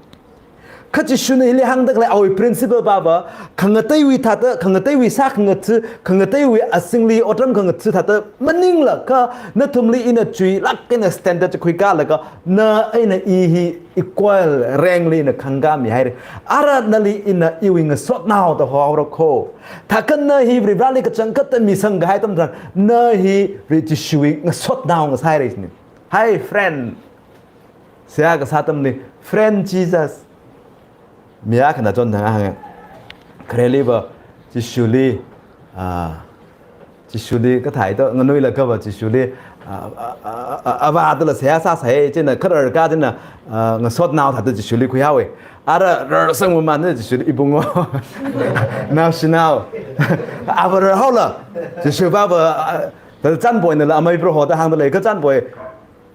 Kha Jishuna hili hāngda khalei awui principle pava, khangateiwui thāda, khangateiwui sākhangatha, khangateiwui azingli otram khangatha thāda maningla kha nathumli ina chuilāk eina standard chi khuikālaga, na eina i hi equal rank li ina khangkāmi haira. Ara nali ina iwui ngasotnaoda hohaora kho. Thākha na hi Varivarali kachangkhatta misang kahai atam tharan, na hi Jishuwui ngasotnao ngasāhaira sini. Hi friend. Seihā kasā atamli, friend Jesus. Mi akhana chon thang hānga. Khareliva, Jishuli, ah, Jishuli kathāda, nganuilakha va Jishuli, ah, ah, ah, ah, avā dala seihā sāsai, chieina kharar ka chieina, ah, ngasotnao thāda Jishuli khuihaowa. Ara rarsang mumana Jishuli ibungo. Naoshinao. Ava rarhaola. Jishuva va, ah, thāda chānpoinala amei Prohoda hāngda lei, kha chānpoi.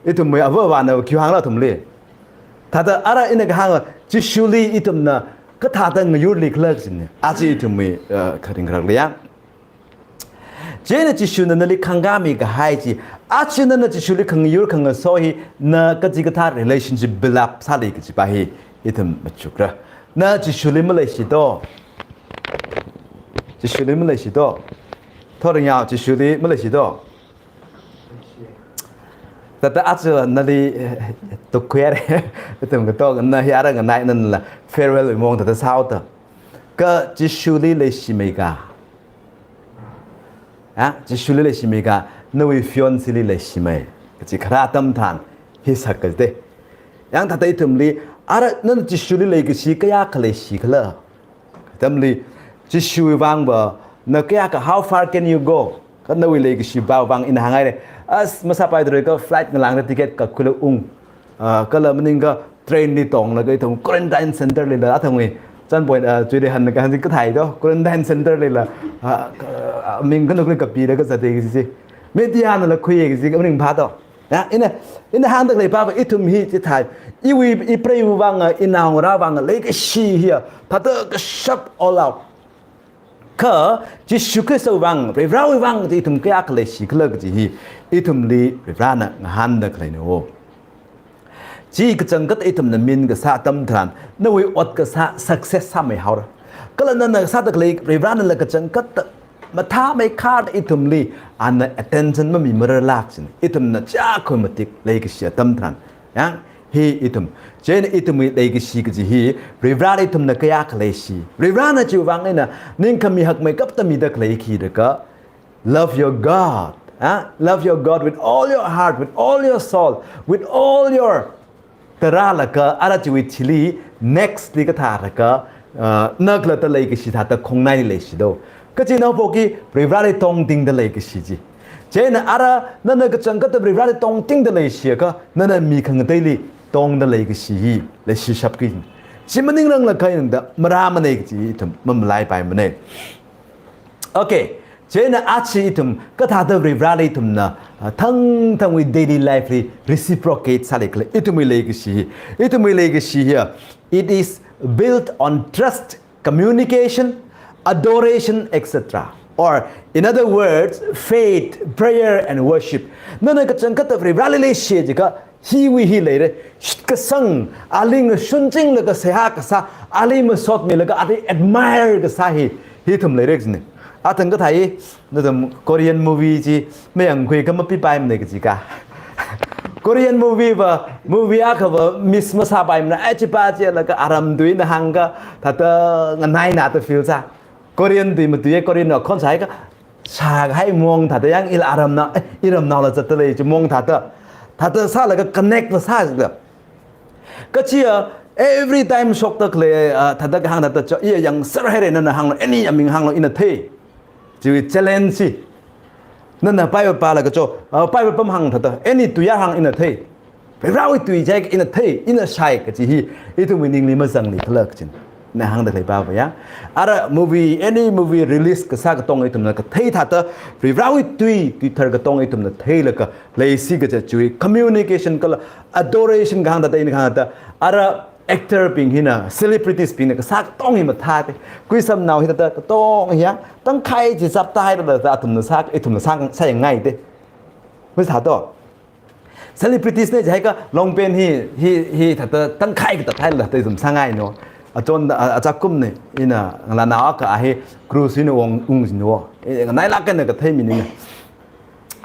Ithumwui avāvana khi hāngla athumli. Thāda ara ina kahānga, Jishuli ithumna kathāda ngayurli khala kajina. Aja ithumwui, eh, kharing kharakli ya. Chieina Jishuna nali khangkāmi kahai chi. Aja nana Jishuli khangayur khangaso hi na kachikathā relationship build up sāli kajipa hi ithum machukra. Na Jishuli maleishido. Jishuli maleishido. Thoringyao Jishuli maleishido. Thāda aja nali, eh, tukkhuihaira. Ithum katonga hi ara nganai nala farewell mong thāda sāhaoda. Kha Jishuli leishimeika. Ha? Jishuli leishimeika, nawui fiancéli leishimei. Kachi kharā atam tharan, hi sak kaji te. Yang thāda ithumli, ara nana Jishuli leikashi kayākha leishi khala. Atamli, Jishuwui vangva, na kayākha, how far can you go? Kha nawui leikashipa vang ina hānghaira. As masāpaidalei kha flight ngalāngda ticket kakhuilaga ung. Ah, kala maningakha train li tonglaga ithum quarantine center lila athumwui. Chānpoi, ah, chuili hanna kahāng chi kathāda, quarantine center lila. Ah, ah, ming khanukli kapilaga zata kaji chi. Media nala khuiya kaji maning phāda. Ya, ina, ina hāngda khaleipava ithum hi chithāi. Iwui, ipreiwui vang, inaongarā vang, leikashi hiya. Thāda kashap all out. Kha, Jishu Khristawui vang, Varivarawui vang, chi ithum kayākha leishi khala kaji hi, ithumli Varivarana ngahānda khaleina wo. Chi kachangkhat ithumna min kasā atam tharan, nawui ot kasā success sāmeihaora. Kala nana sāda khalei Varivaranala kachangkhat mathāmeikhar ithumli, ana attention mamimararlāk china. Ithumna chakhui matik leikashi atam tharan. Yang, hi ithum. Chieina ithumwui leikashi kaji hi, Varivarali ithumna kayākha leishi. Varivarana chiwui vang eina, ningkhami hakmeikapta mida khalei khi da kha, love your God. Ha? Love your God with all your heart, with all your soul, with all your tarālaga, ara chiwui thili, next li kathā da kha, ah, na khalatta leikashi thāda khongnaili leishido. Kachina phoki, Varivarali tongtingda leikashi chi. Chieina ara nana kachangkhatta Varivarali tongtingda leishiakha, nana mi khangateili tongda leikashi hi leishishapki. Chi maningrangla khainangda marāmana kachi ithum mamalaipaimana. Okay, chieina aja ithum kathāda Varivarali ithumna, ah, thangthangwui daily life li reciprocate sālikhala, ithumwui leikashi hi, ithumwui leikashi hi, it is built on trust, communication, adoration, et cetera. Or, in other words, faith, prayer, and worship. Nana kachangkhatta Varivarali leishi jiakha, hiwui hi leira, shitkasang, ali ngashunchinglaga seihā kasā, ali masotmilaga, ali admire kasā hi, hi ithum leira kajina. Athang kathā hi, nathum Korean movie chi mayangkhui kha mapipaimana kaji ka. Korean movie va, movie akha va miss masāpaimana, ai chipa chilaga aram tuina hāngakha, thāda nganaina da feel sā. Korean tui matuiya, Korean na khon sāhaiakha, sākahai mong thāda yang ila aramnao, eh, iramnaola zatda lei chi mong thāda. Thāda sālaga connect va sāda. Kachiya, every time shokda khalei, ah, thāda kahāng thāda cho, iya yangser haira nana hānglu, any aming hānglu ina thei. Chiwui challenge chi. Nana Bible pālaga cho, ah, Bible pamhāng thāda, any tuiya hāng ina thei. Varivarawui tui jiakha ina thei, ina shāi kachi hi, ithumwui ningli mazanglikhala kajina. Ina hāngda khalei pava ya. Ara movie, any movie release kasā katonga ithumna kathei thāda, Varivarawui tui, tuithar katonga ithumna theilaga, leisi kaja chiwui communication kala adoration kahāng thāda, ina kahāng thāda, ara actor bing hina, celebrities bingna kasā katonga hi mathāda, kuisamnao hi thāda katonga hiya, tangkhai chi chapta haida thāda athumna sā, ithumna sā, sāngai da. Masāto. Celebrities na jihaiakha longpen hi, hi, hi thāda tangkhai kathā thāda thāda ithum sāngai no. Achon, a, achakumna, ina ngalānao akha hi cruise hina ung, ung jino. Eh, nganailāk eina kathei mi nina.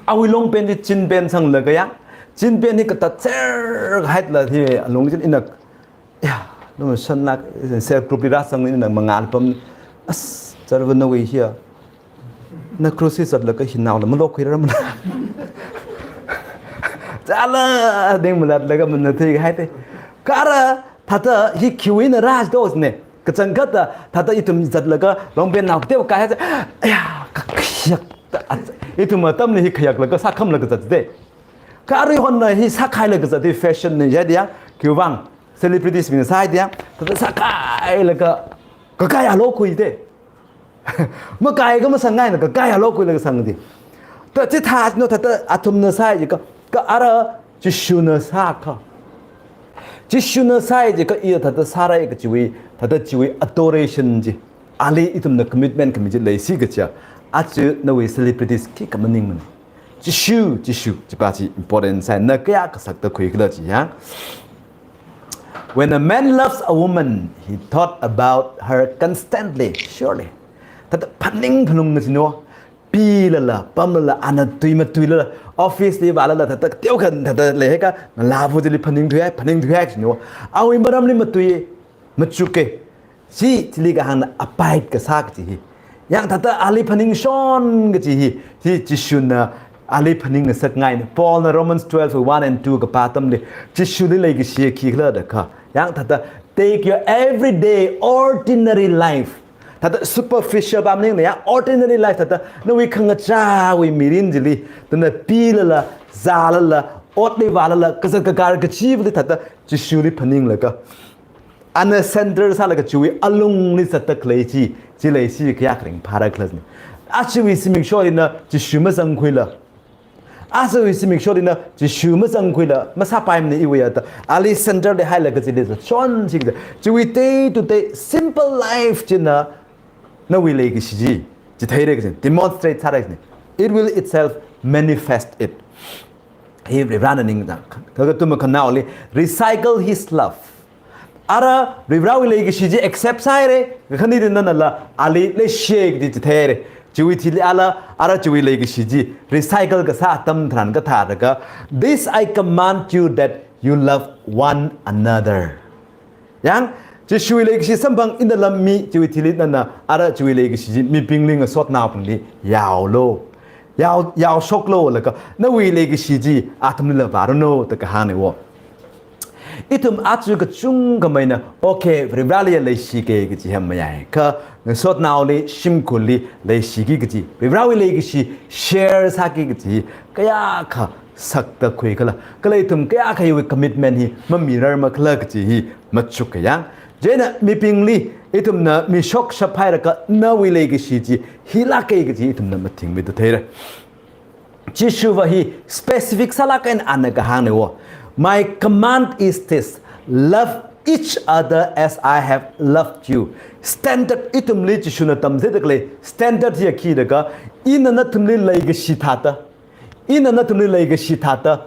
Awui longpen chi chinpen sanglaga ya. Chinpen hi katatser haida hi alung chin ina, ya, lumashanlāk, self group li rāsang ina mangā pam. As, charva nawui hiya. Na cruise zatlaga hinaola malokkhuirarmana. Chala ding malatlaga mana theihaida. Kha ara thāda hi khiwui eina rā jidosne. Kachangkhatta thāda ithum zatlaga longpen nao teokha kahai, aya, kakhayak. Ithum atamli hi khayaklaga sākhamlaga zat de. Kha aruihonla hi sākhailaga zat de fashion na jida ya, khiwuivang celebrities bingna sāi da ya, thāda sākhailaga kakaya lokhui de. Makaiakha masangngaina kakaya lokhuilaga sang da. Thāda chithā no thāda athumna sāi jiakha, kha ara Jishuna sākha. Jishuna sāi jiakha iya thāda sārai kachiwui, thāda chiwui adoration chi. Ali ithumna commitment khami chi leisi kaja. Aja nawui celebrities khikha maningmana. Jishu, Jishu, chipa chi important sai, na kayākha sakta khuikhala chi ya. When a man loves a woman, he thought about her constantly, surely. Thāda phaning phalungna jino, pilala, pamlala, ana tui matuilala, office li vālala, thāda teokha thāda leihaiakha, ngalāva chili phaning thuihai, phaning thuihai jino. Awui maramli matui, machuka. Chi, chili kahāngna abide kasā kachi hi. Yang thāda ali phaningshon kachi hi. Chi Jishuna ali phaningngasakngaina. Paulna Romans twelve one and two kapā atamli, Jishuli leikashi khikhala da kha. Yang thāda, take your everyday, ordinary life. Thāda superficial pam maningna ya, ordinary life thāda, nawui khangachāwui mirin chili, thāda pilala, zālala, otli vālala, kazat kakar kachivali thāda, Jishuli phaninglaga. Ana center sālaga chiwui alungli zatda khalei chi, chi leisi kayākha ringphāra khala jina. Ajawui zimiksholi na Jishu mazangkhuila. Ajawui zimiksholi na Jishu mazangkhuila, masāpaimana iwui ya thāda. Ali center li hailaga chili zatshon chi kaja. Chiwui day to day simple life china nawui leikashi chi, chitheira kajina, demonstrate sāra kajina. It will itself manifest it. Hi Varivarana ningda. Kha, kha ithum khanaoli, recycle his love. Ara Varivarawui leikashi chi accept sāhaira, kakhaneli nanala ali leishi kaji chitheira. Chiwui thili ala, ara chiwui leikashi chi recycle kasā atam tharan kathālaga, this I command you that you love one another. Yang, Jishuwui leikashi samphang ina lammi, chiwui thili nana, ara chiwui leikashi chi mibingli ngasotnaobingli yaolu. Yao, yaoshoklu laga, nawui leikashi chi athumlila vāranu da kahāngna wo. Ithum aja kachungkhameina, okay, Varivarali leishike kaji hi mayai. Kha ngasotnaoli, shimkhurli leishiki kaji, Varivarawui leikashi share sāki kaji hi kayākha sakta khuikhala, kala ithum kayākha hiwui commitment hi mamirarmakhala kaji hi machukkayang. Chieina mibingli ithumna mishok shaphailakha nawui leikashi chi hilāke kaji ithumna mathingmida theira. Jishuva hi specific sālāk eina ana kahāngna wo. "My command is this, love each other as I have loved you." Standard ithumli Jishuna tamchitheida khalei standard hiya khida kha, ina nathumli leikashi thāda, ina nathumli leikashi thāda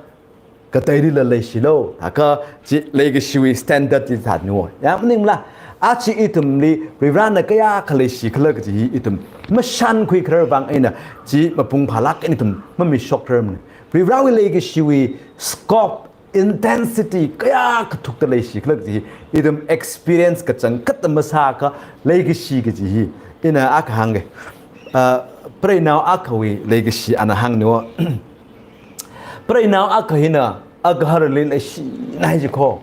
kateilila leishilu. Thākha chi leikashiwui standard chi thātna wo. Yāng maningmala, aja ithumli Varivarana kayākha leishikhala kaji hi ithum mashankhui kharar vang eina chi mapung phālāk eina ithum mamishok tharamana. Varivarawui leikashiwui scope, intensity kayākha thukta leishikhala kaji hi ithum experience kachangkhatta masākha, leikashi kaji hi ina akha hāngke. Ah, preinao akhawui leikashi ana hāngna wo. Preinao akha hina agaharali leishinai ji kho.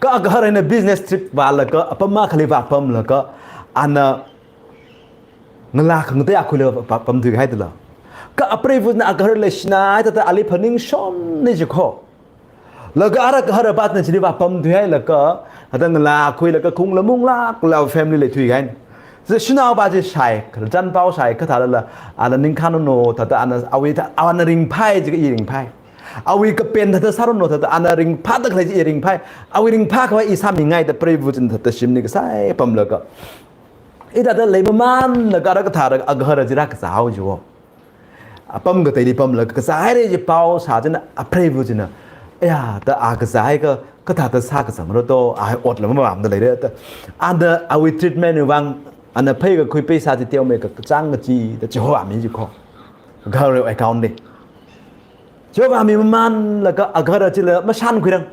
Kha agahar hina business trip vālaga apam akhali vāpamlaga, ana ngalā khangatei akhuilaga vāpamthuihaida lei. Kha apreivana agahar leishinai thāda ali phaningshonna ji kho. Laga ara agahar apāna chili vāpamthuihailaga, thāda ngalā khuilaga khaung lamung lāklā family leithuihaina. Sā shanaopa chi shai, khararchan pao shai, kha thālala, ala ningkhān no thāda ana awui thā, ana ringphai jiakha i ringphai. Awui kapen thāda sāra no thāda ana ringphāda khalei chi i ringphai. Awui ringphākhavai i sāmingaida preiva china thāda shimli kasai pamlaga, i thāda leimamānlaga ara kathāra agahar chi rākazāhao ji wo. Apam kateili pamlaga kazāhaira ji pao shā china apreiva china, aya, thāda a kazāhaiakha kathāda sākazang ro to, a otla mavāmada leira da. Ana awui treatment vang, ana pheikakhui paisa chi teomeikha kachāng kachi da chihovāmi ji kho. Agahar account li chihovāmimamānlaga agahar chila mashankhuirang.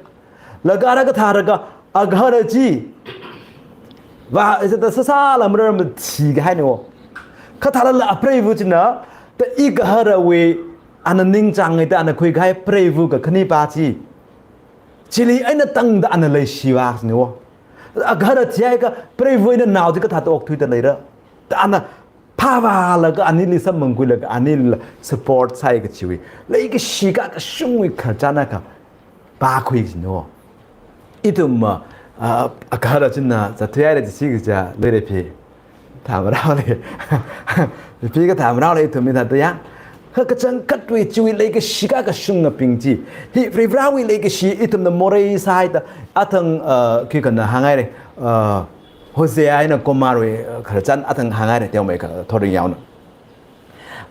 Laga ara kathālaga agahar chi vā, ithāda sāsāla marar mathikahaina wo. Kha thālala apreiva china, thāda igaharawui ana ningchāngaida ana khuikahai preiva kakhanipa chi, chili eina tangda ana leishivāsina wo. Agahar thihaiakha preiva eina nao chi kathāda okthuida leira da ana phāvālaga anili samphangkhuilaga anila support sāi kachiwui leikashi kakashungwui khararchan akha pākhuisina wo. Ithum, ah, agahar china zatthuihaira jiakha, luira phi thāmarao lei. Phi kathāmarao lei ithum mi thāda yāng. Kha kachangkhatwui chiwui leikashi kakashungabing chi, hi Varivarawui leikashi ithumna morei sāhaida, athang, ah, khi kana hānghaira, ah, Hosea eina Gomerwui, ah, khararchan athang hānghaira teomeikha thoring yaona.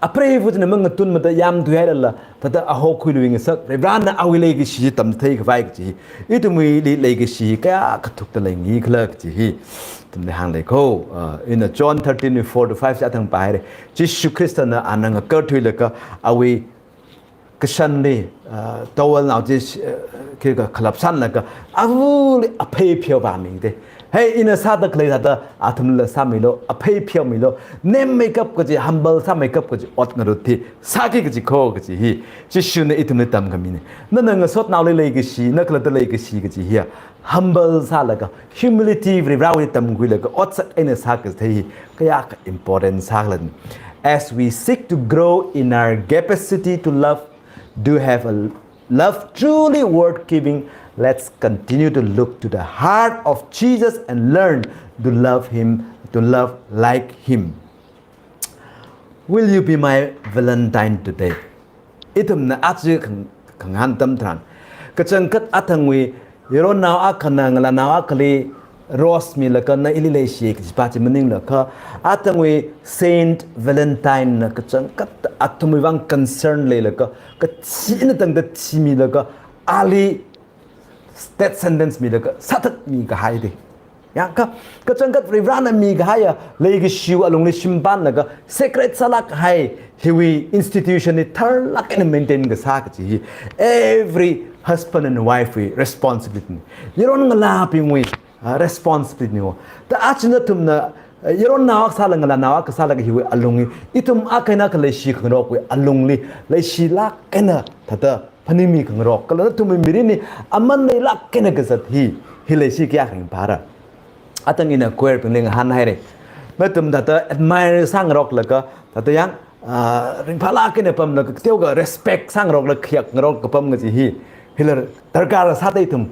Apreiva china mangatunmada yāmthuihailala, thāda a hokhuiluingasak, Varivarana awui leikashi tamchitheikhavai kaji hi, ithumwuili leikashi kayākha thukta leingaikhala kaji hi ithumli hānglei kho. Ah, ina John thirteen, four to five chi athang pāhaira. Jishu Khristana ana ngakarthuilaga awui kashanli, ah, towel nao chi, ah, khikha khalapsanlaga, avali aphei pheovāmi de. Hei, ina sāda khalei thāda athumla sāmilu, aphei pheomilu, nemmeikap kaji, humble sāmeikap kaji ot ngarut hi sāki kaji kho kaji hi Jishuna ithumli tamkhamina. Nana ngasotnaoli leikashi, na khalatta leikashi kaji hiya humble sālaga, humility Varivarawui tamkhuilaga otsak eina sākathei hi kayākha important sākhala. As we seek to grow in our capacity to love, to have a love truly worth giving, let's continue to look to the heart of Jesus and learn to love him, to love like him. Will you be my Valentine today? Ithumna aja khang-, khangahān atam tharan, kachangkhat athangwui yaronnao akhana ngalānao akhali rose milaga na ili leishi kajipa chi maninglaga, athangwui Saint Valentine na kachangkhat athumwui vang concern leilaga, kachi eina tangda thimilaga, ali death sentence milaga sāthatmi kahai de. Yāngkha, kachangkhat Varivarana mikahaiya leikashiwui alungli shimpanlaga sacred sālāk kahai hiwui institution hi tharlāk eina maintain kasā kaji hi every husband and wife wui responsibility na. Yaron ngalābingwui, ah, responsibility na wo. Thāda aja nathumna, eh, yaronnao akha sāla ngalānao akha sālaga hiwui alungli, ithum akha eina akha leishi khangarokwui alungli leishilāk eina thāda phaningmi khangarok, kala nathumwui mirinli aman leilāk eina kazat hi, hi leishi kayākha ringphāra. Atang ina choir bingli ngahānhaira. Nathum thāda admire sāngaroklaga, thāda yang, ah, ringphālāk eina pamlaga, kateokha respect sāngaroklaga khayak ngarok kapam kaji hi, hila darkar sāda ithum.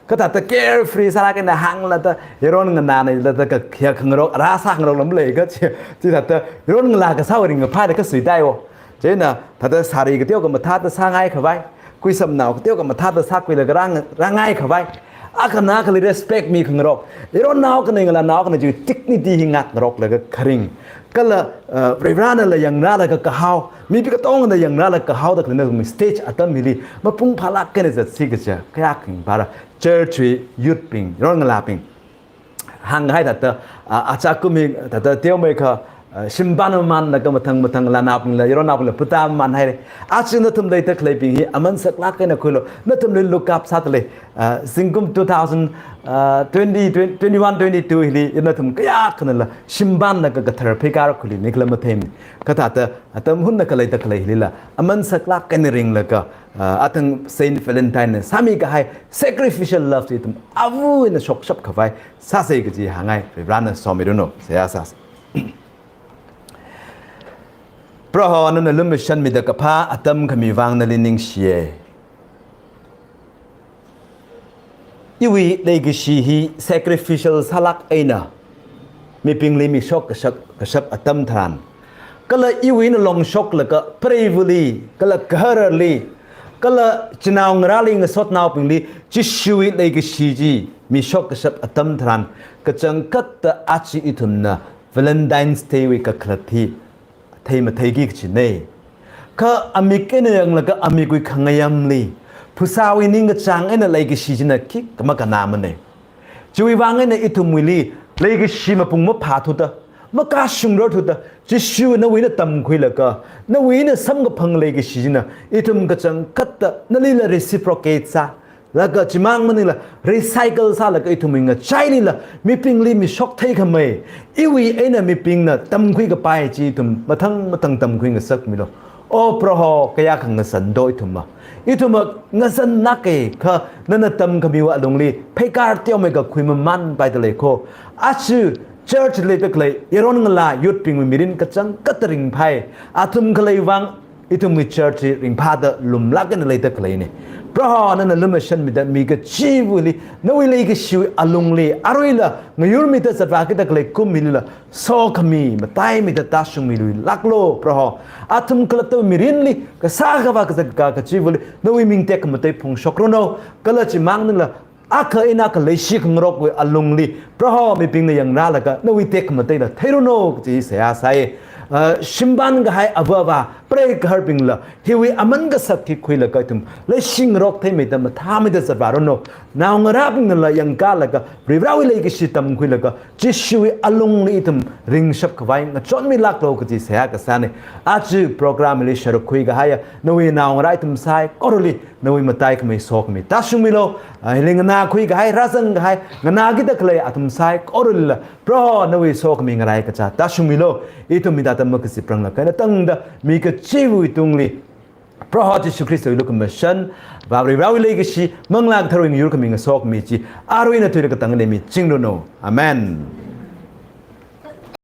Kha thāda carefree sālāk eina hānglaga, yaron nganāna laga khayak ngarok, rāsāngarok lam lei kachi, chi thāda yaron ngalā kasāwui ringkaphāda kasuitāi wo. Chieina thāda sari kateokha mathāda sāngai khavai, khuisamnao kateokha mathāda sākhuilaga rāng-, rāngai khavai, akhana akhali respect mi khangarok, yaronnao akhana ngalānao akhana chi dignity hi ngākngaroklaga kharing, kala, uh, Varivarānala yangrālaga kahao, mipā katongana yangrālaga kahaoda khalei nathumwui stage atam hili mapung phālāk eina zatsi kaja kayākha ringphāra. Church wui youth bing, yaron ngalābing, hānghai thāda, ah, achakum hi thāda teomeikha, ah, shimpan mamānlaga mathang mathang ngalānaobingla, yaronnaobingla puta mamānhaira. Aja nathum leida khaleibing hi aman saklāk eina khuilu. Nathumli look up sāda lei. Ah, zingkum two thousand, ah, twenty, twenty, twenty-one, twenty-two hili nathum kayākhanala shimpanlaga kathar pheikar khuiluini khala matheimana. Kha thāda atam hunna khalei da khalei hilila aman saklāk eina ringlaga, ah, atang Saint Valentine na sāmi kahai sacrificial love chi ithum avu eina shokshap khavai sāsa kaji hāngngai, Varivarāna somiranu, seihā sāsa. Proho, nana lumashanmida kaphā atam khami vang nali ningshiya. Iwui leikashi hi sacrificial sālāk eina mibingli mishok kashap, kashap atam tharan, kala iwui eina longshoklaga preivali, kala gahararli, kala chinaongarāli ngasotnaobingli Jishuwui leikashi chi mishok kashap atam tharan, kachangkhatta aja ithumna Valentine's Day wui kakhalat hi theimatheiki kajina. Kha amik eina yanglaga amikwui khangayamli phasāwui ningkachāng eina leikashi china khikha makanāmana. Chiwui vang eina ithumwuili leikashi mapung maphāthuda, makashungrarthuda, Jishu nawui eina tamkhuilaga, nawui eina samkaphang leikashi china ithum kachangkhatta nalila reciprocate sā, laga chimang maningla recycle sālaga ithumwui ngachailila mibingli mishok theikhamei, iwui eina mibingna tamkhui kapai chi ithum mathang mathang tamkhui ngasakmilu. O Proho, kayākha ngasando ithumva. Ithumva ngasan nake kha nana tamkhamiwui alungli pheikar teomeikha khuimamānpaida lei kho. Aja church leida khalei yaron ngalā youth bingwui mirin kachangkhatta ringphai. Athum khalei vang ithumwui church hi ringphāda lumlāk eina leida khaleina. Proho, nana lumashanmida mi kachivali nawui leikashiwui alungli aruila ngayurmida zatvākida khalei kum hilila sokhami mataimida tāshungmiluilāklu Proho. Athum khalattawui mirinli kasā khavā kazat ka kachivali nawui ming tekhamatei phongshokranu. Kala chimang maningla akha eina akha leishi khangarokwui alungli Proho mibingna yangrālaga nawui tekhamatei la theiranu kaji seihā sāi. Ah, shimpan kahai ava avā, prei kaharbingla hiwui aman kasak hi khuilaga ithum leishi ngarok theimeida mathāmeida zatvāranu. Naongarābingnala yangkalaga Varivarāwui leikashi tamkhuilaga Jishuwui alungli ithum ringshap khavai ngachonmilāklu kaji seihā kasāna. Aja program li sharuk khui kahaiya nawui naongarā ithum saikorali nawui mataikhamei sokhami tāshungmilu. Ah, hili nganākhui kahai, rāzang kahai, nganākida khalei athum saikoralila Proho nawui sokhami ngarai kachā tāshungmilu. Ithum hithāda makazipranglaga eina tangda mi kachivawui tungli Proho Jishu Khristawui lukhamashan, Vā Varivarāwui leikashi, Manglā Katharawui ngayurkhami ngasokhami chi arui eina thuilaga katang eina michingranu. Amen.